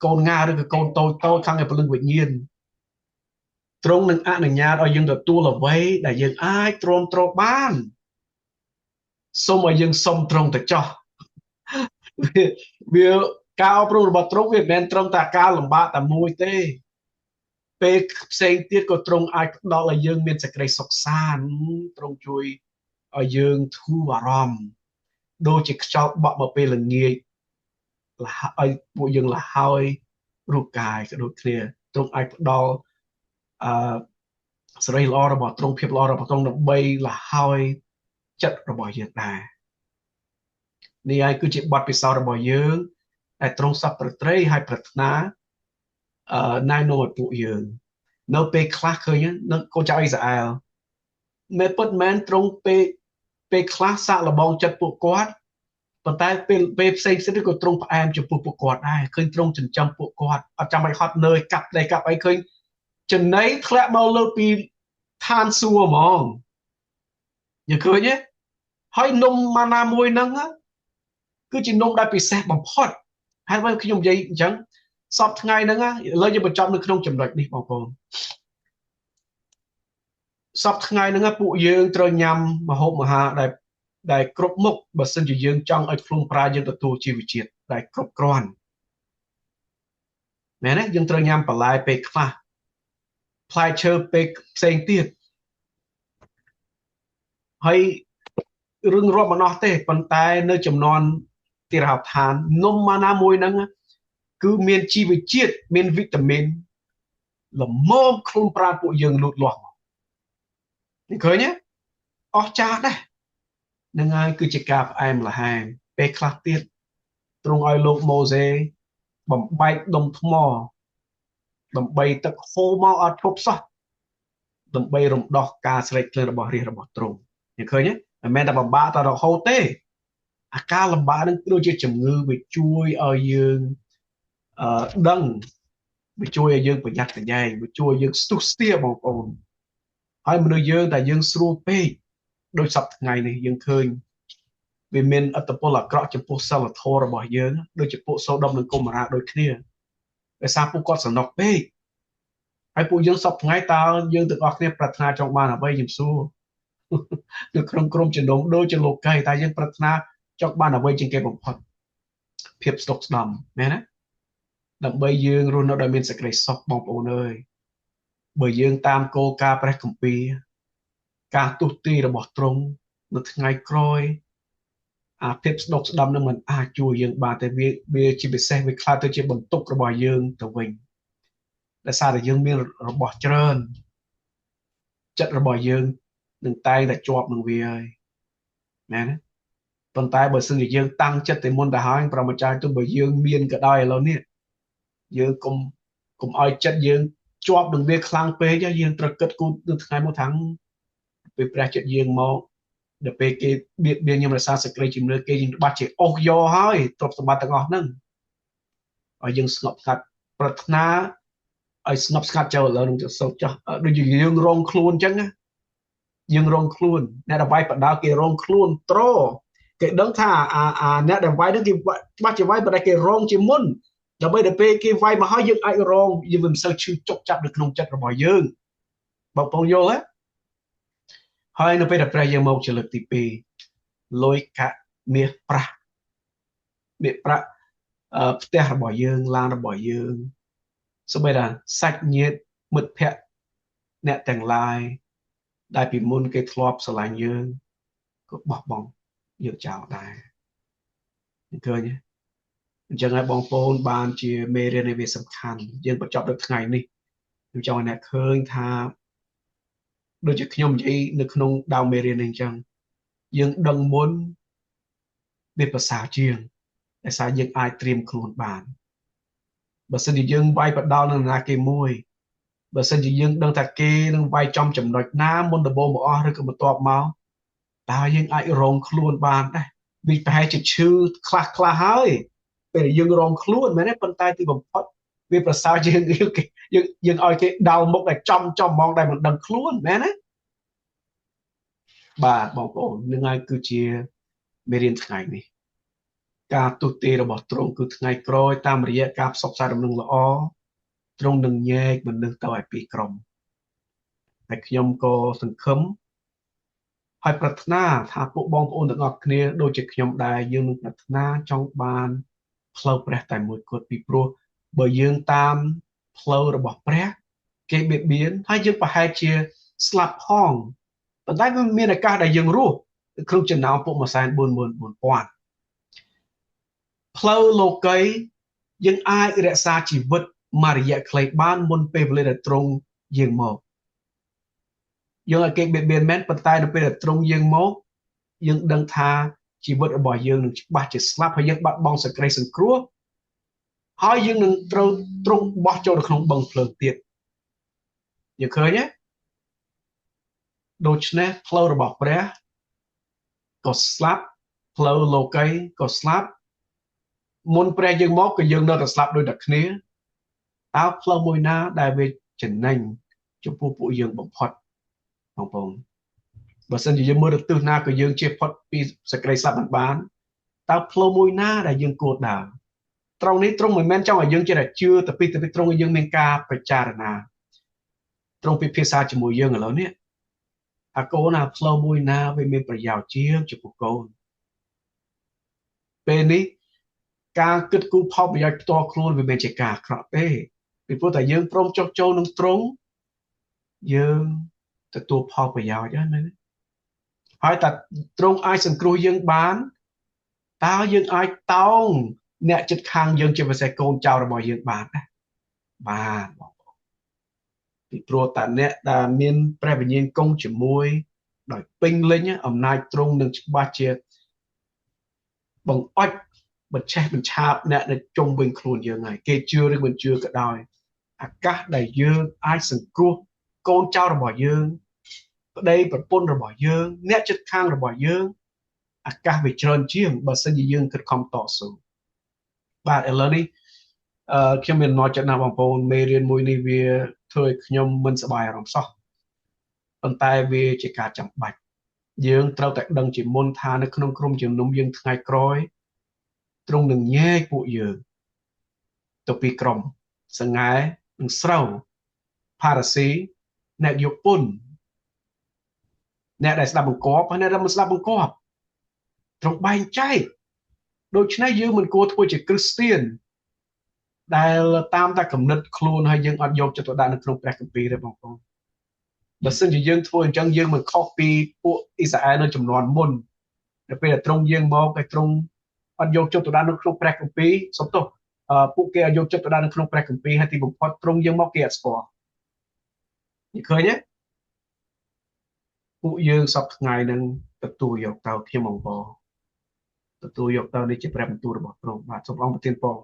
កូនងាឬក៏កូនតូចតូចខាងឯពលឹងវិញ្ញាណទ្រង់នឹងអនុញ្ញាតឲ្យយើងទទួលអ្វីដែលយើងអាចទ្រាំទ្របានសូមឲ្យយើងសុំទ្រង់ទៅចោះវាការអប់រំរបស់ទ្រង់វាមិនមែនត្រឹមតែការលំបាកតែមួយទេពេលផ្សេងទៀតក៏ទ្រង់អាចផ្ដល់ឲ្យយើងមានសេចក្តីសុខសាន្តទ្រង់ជួយឲ្យយើងធូរអារម្មណ៍ដូចជាខ្យល់បក់មកពេលល្ងាចឲ្យពួកយើងលហើយរូបកាយក៏ដូចគ្នាទ្រង់អាចផ្ដល់អឺសេរីល្អរបស់ទ្រង់ភាពល្អរបស់ទ្រង់ដើម្បីលហើយចិត្តរបស់យើងដែរនេះហើយគឺជាបទពិសោធន៍របស់យើងដែលទ្រង់សពប្រត្រីហើយប្រាថ្នាណែនាំឲ្យពួកយើងនៅពេលខ្លះឃើញនៅកូនចៅអ៊ីស្រាអែលមែនពិតមែនទ្រង់ពេលខ្លះសាកល្បងចិត្តពួកគាត់ប៉ុន្តែពេលផ្សេងផ្សេងក៏ទ្រង់ផ្អែមចំពោះពួកគាត់ដែរឃើញទ្រង់ចិញ្ចឹមពួកគាត់អត់ចាំបាច់ហត់នឿយកាប់ដៃកាប់អីឃើញចំណីធ្លាក់មកលើពីឋានសួគ៌ហ្មងយើងឃើញទេហើយនំម៉ាណាមួយហ្នឹងគឺជានំដែលពិសេសបំផុតហើយបើខ្ញុំនិយាយអញ្ចឹងសពថ្ងៃហ្នឹងឥឡូវយើងបញ្ចប់នៅក្នុងចំណុចនេះបងប្អូនសពថ្ងៃហ្នឹងពួកយើងត្រូវញ៉ាំម្ហូបអាហារដែលគ្រប់មុខបើសិនជាយើងចង់ឲ្យខ្លួនប្រាយើងទទួលជីវជាតិដែលគ្រប់គ្រាន់មែនទេយើងត្រូវញ៉ាំបន្លែពេលខ្លះផ្លែឈើពេលផ្សេងទៀតហើយរឿងរាប់មិនអស់ទេប៉ុន្តែនៅចំនួនទីរហដ្ឋាននំម៉ាណាមួយហ្នឹងគឺមានជីវជាតិមានវីតាមីនល្មមខ្លួនប្រាណពួកយើងលូតលាស់មកនេះឃើញទេអស្ចារ្យដែរនឹងហើយគឺជាការផ្អែមល្ហែមពេលខ្លះទៀតទ្រង់ឲ្យលោកម៉ូសេបំបែកដុំថ្មដើម្បីទឹកហូរមកអត់ឈប់សោះដើម្បីរំដោះការស្រេកឃ្លានរបស់រាជរបស់ទ្រង់នេះឃើញទេមិនមែនតែបំបាក់តែរហូតទេអាការលំបាកនឹងដូចជាជំងឺវាជួយឲ្យយើងដឹងវាជួយឲ្យយើងប្រយ័ត្នប្រយែងវាជួយឲ្យយើងស្ទុះស្ទាបងប្អូនហើយមនុស្សយើងតែយើងស្រួលពេកដូចសប្តាហ៍ថ្ងៃនេះយើងឃើញវាមានឥទ្ធិពលអាក្រក់ចំពោះសិលធម៌របស់យើងដូចជាពួកសូដុំនិងកុមារាដូចគ្នាដោយសារពួកគាត់សំណុកពេកហើយពួកយើងសប្តាហ៍ថ្ងៃតើយើងទាំងអស់គ្នាប្រាថ្នាចង់បានអ្វីខ្ញុំសួរនៅក្នុងក្រុមជំនុំដូចជាលោកីតែយើងប្រាថ្នាចង់បានអ្វីជាងគេបំផុតភាពស្ដុកស្ដំមែនទេដើម្បីយើងរស់នៅដោយមានសេចក្តីសុខបងប្អូនអើយបើយើងតាមគោលការណ៍ព្រះគម្ពីរការទស្សន៍ទាយរបស់ទ្រង់នៅថ្ងៃក្រោយអាភាពស្ដុកស្ដំនឹងមិនអាចជួយយើងបានតែវាជាពិសេសវាខ្លាចទៅជាបន្ទុករបស់យើងទៅវិញដោយសារតែយើងមានរបស់ច្រើនចិត្តរបស់យើងនឹងតែងតែជាប់នឹងវាហើយមែនទេប៉ុន្តែបើសិនជាយើងតាំងចិត្តតែមុនទៅហើយប្រមចាស់ទោះបើយើងមានក៏ដោយឥឡូវនេះយើងកុំឲ្យចិត្តយើងជាប់នឹងវាខ្លាំងពេកយើងត្រូវគិតគូរនៅថ្ងៃមកថាពេលព្រះចិត្តយើងមកដល់ពេលគេបៀតបៀនខ្ញុំរក្សាសេចក្តីជំនឿគេយើងច្បាស់ជាអស់យកហើយទ្រព្យសម្បត្តិទាំងអស់ហ្នឹងឲ្យយើងស្ងប់ស្ងាត់ប្រាថ្នាឲ្យស្ងប់ស្ងាត់ចូលឥឡូវនឹងទៅសូត្រចោះដូចជាយើងរងខ្លួនអញ្ចឹងណា យើងរងខ្លួនអ្នកដែលវាយបដាគេរងខ្លួនត្រគេដឹងថាអាអ្នកដែលវាយហ្នឹងគេច្បាស់ជាវាយប៉ុន្តែគេរងជាមុនដើម្បីដល់ពេលគេវាយមកហើយយើងអាចរងយើងមិនសូវឈឺចុកចាប់នៅក្នុងចិត្តរបស់យើងបងប្អូនយល់ទេហើយនៅពេលដែលព្រះយើងមកជាលើកទី2លុយកាក់មាសប្រាក់មាសប្រាក់ផ្ទះរបស់យើងឡានរបស់យើងសូម្បីតែសាច់ញាតិមិត្តភក្តិអ្នកទាំងឡាយដែលពីមុនគេធ្លាប់ស្រឡាញ់យើងក៏បោះបង់យើងចោលដែរឃើញទេអញ្ចឹងហើយបងប្អូនបានជាមេរៀននេះវាសំខាន់យើងបញ្ចប់នៅថ្ងៃនេះខ្ញុំចង់ឲ្យអ្នកឃើញថាដូចជាខ្ញុំនិយាយនៅក្នុងដើមមេរៀននេះអញ្ចឹងយើងដឹងមុនវាប្រសើរជាងដោយសារយើងអាចត្រៀមខ្លួនបានបើសិនជាយើងវាយបដោនឹងណាគេមួយបើសិនជាយើងដឹងថាគេនឹងវាយចំចំណុចណាមុនដំបូងមកអស់ឬក៏បន្ទាប់មកតើយើងអាចរងខ្លួនបានដែរវាប្រហែលជាឈឺខ្លះខ្លះហើយពេលដែលយើងរងខ្លួនមែនទេប៉ុន្តែទីបំផុតវាប្រសើរជាងយើងឲ្យគេដោមុខតែចំចំហ្មងដែលមិនដឹងខ្លួនមែនទេបាទបងប្អូននឹងហើយគឺជាមេរៀនថ្ងៃនេះការទស្សន៍ទេរបស់ទ្រង់គឺថ្ងៃក្រោយតាមរយៈការផ្សព្វផ្សាយដំណឹងល្អទ្រង់នឹងញែកមនុស្សទៅឲ្យពីរក្រុមតែខ្ញុំក៏សង្ឃឹមហើយប្រាថ្នាថាពួកបងប្អូនទាំងអស់គ្នាដូចជាខ្ញុំដែរយើងនឹងប្រាថ្នាចង់បានផ្លូវព្រះតែមួយគត់ពីព្រោះបើយើងតាមផ្លូវរបស់ព្រះគេបៀតបៀនហើយយើងប្រហែលជាស្លាប់ផងប៉ុន្តែវាមានឱកាសដែលយើងរស់ក្នុងចំណោមពួក144,000ផ្លូវលោកីយើងអាចរក្សាជីវិតមួយរយៈខ្លីបានមុនពេលវេលាដែលទ្រង់យើងមកយើងឲ្យគេបៀតបៀនមែនប៉ុន្តែនៅពេលដែលទ្រង់យើងមកយើងដឹងថាជីវិតរបស់យើងនឹងច្បាស់ជាស្លាប់ហើយយើងបាត់បង់សេចក្តីសង្គ្រោះហើយយើងនឹងត្រូវទ្រង់បោះចូលនៅក្នុងបឹងភ្លើងទៀតយើងឃើញទេដូច្នេះផ្លូវរបស់ព្រះក៏ស្លាប់ផ្លូវលោកីក៏ស្លាប់មុនព្រះយើងមកក៏យើងនៅតែស្លាប់ដូចតែគ្នាតើផ្លូវមួយណាដែលវាចំណេញចំពោះពួកយើងបំផុតបងប្អូនបើសិនជាយើងមើលទៅទិសណាក៏យើងជៀសផុតពីសេចក្តីស្លាប់មិនបានតើផ្លូវមួយណាដែលយើងគួរដើរត្រង់នេះត្រង់មិនមែនចង់ឲ្យយើងចេះតែជឿទៅពីទៅត្រង់ឲ្យយើងមានការពិចារណាត្រង់ពិភាក្សាជាមួយយើងឥឡូវនេះថាកូនណាផ្លូវមួយណាវាមានប្រយោជន៍ជាងចំពោះកូនពេលនេះការគិតគូរផលប្រយោជន៍ផ្ទាល់ខ្លួនវាមិនជាការអាក្រក់ទេពីព្រោះតែយើងព្រមចុះចូលនឹងត្រង់យើងទទួលផលប្រយោជន៍ហើយមែនទេហើយតែត្រង់អាចសង្គ្រោះយើងបានតើយើងអាចតោងអ្នកចិត្តខាងយើងជាពិសេសកូនចៅរបស់យើងបានណាបានបងប្អូនពីព្រោះតែអ្នកដែលមានព្រះវិញ្ញាណគង់ជាមួយដោយពេញលេញអំណាចត្រង់នឹងច្បាស់ជាបង្អុចបញ្ឆេះបញ្ឆាបអ្នកនៅជុំវិញខ្លួនយើងហើយគេជឿឬមិនជឿក៏ដោយឱកាសដែលយើងអាចសង្គ្រោះកូនចៅរបស់យើងប្តីប្រពន្ធរបស់យើងអ្នកជិតខាងរបស់យើងឱកាសវាច្រើនជាងបើសិនជាយើងខិតខំតស៊ូបាទឥឡូវនេះខ្ញុំមានអំណរចិត្តណាស់បងប្អូនមេរៀនមួយនេះវាធ្វើឲ្យខ្ញុំមិនសប្បាយអារម្មណ៍សោះប៉ុន្តែវាជាការចាំបាច់យើងត្រូវតែដឹងជាមុនថានៅក្នុងក្រុមជំនុំយើងថ្ងៃក្រោយទ្រង់នឹងញែកពួកយើងទៅពីក្រុមសង្ហែនិងស្រូវផារ៉ាស៊ីអ្នកយកពុនអ្នកដែលស្ដាប់បង្គាប់ហើយអ្នកដែលមិនស្ដាប់បង្គាប់ទ្រង់បែងចែកដូច្នេះយើងមិនគួរធ្វើជាគ្រីស្ទៀនដែលតាមតែគំនិតខ្លួនហើយយើងអត់យកចិត្តទុកដាក់នៅក្នុងព្រះគម្ពីរទេបងប្អូនបើសិនជាយើងធ្វើអញ្ចឹងយើងមិនខុសពីពួកអ៊ីស្រាអែលនៅជំនាន់មុននៅពេលដែលទ្រង់យើងមកហើយទ្រង់អត់យកចិត្តទុកដាក់នៅក្នុងព្រះគម្ពីរសុំទោសពួកគេអត់យកចិត្តទុកដាក់នៅក្នុងព្រះគម្ពីរហើយទីបំផុតទ្រង់យើងមកគេអត់ស្គាល់នេះឃើញទេពួកយើងសពថ្ងៃនឹងទទួលយកទៅខ្ញុំអង្វរទទួលយកទៅនេះជាព្រះបន្ទូលរបស់ទ្រង់បាទសូមអង្គប្រទានពរ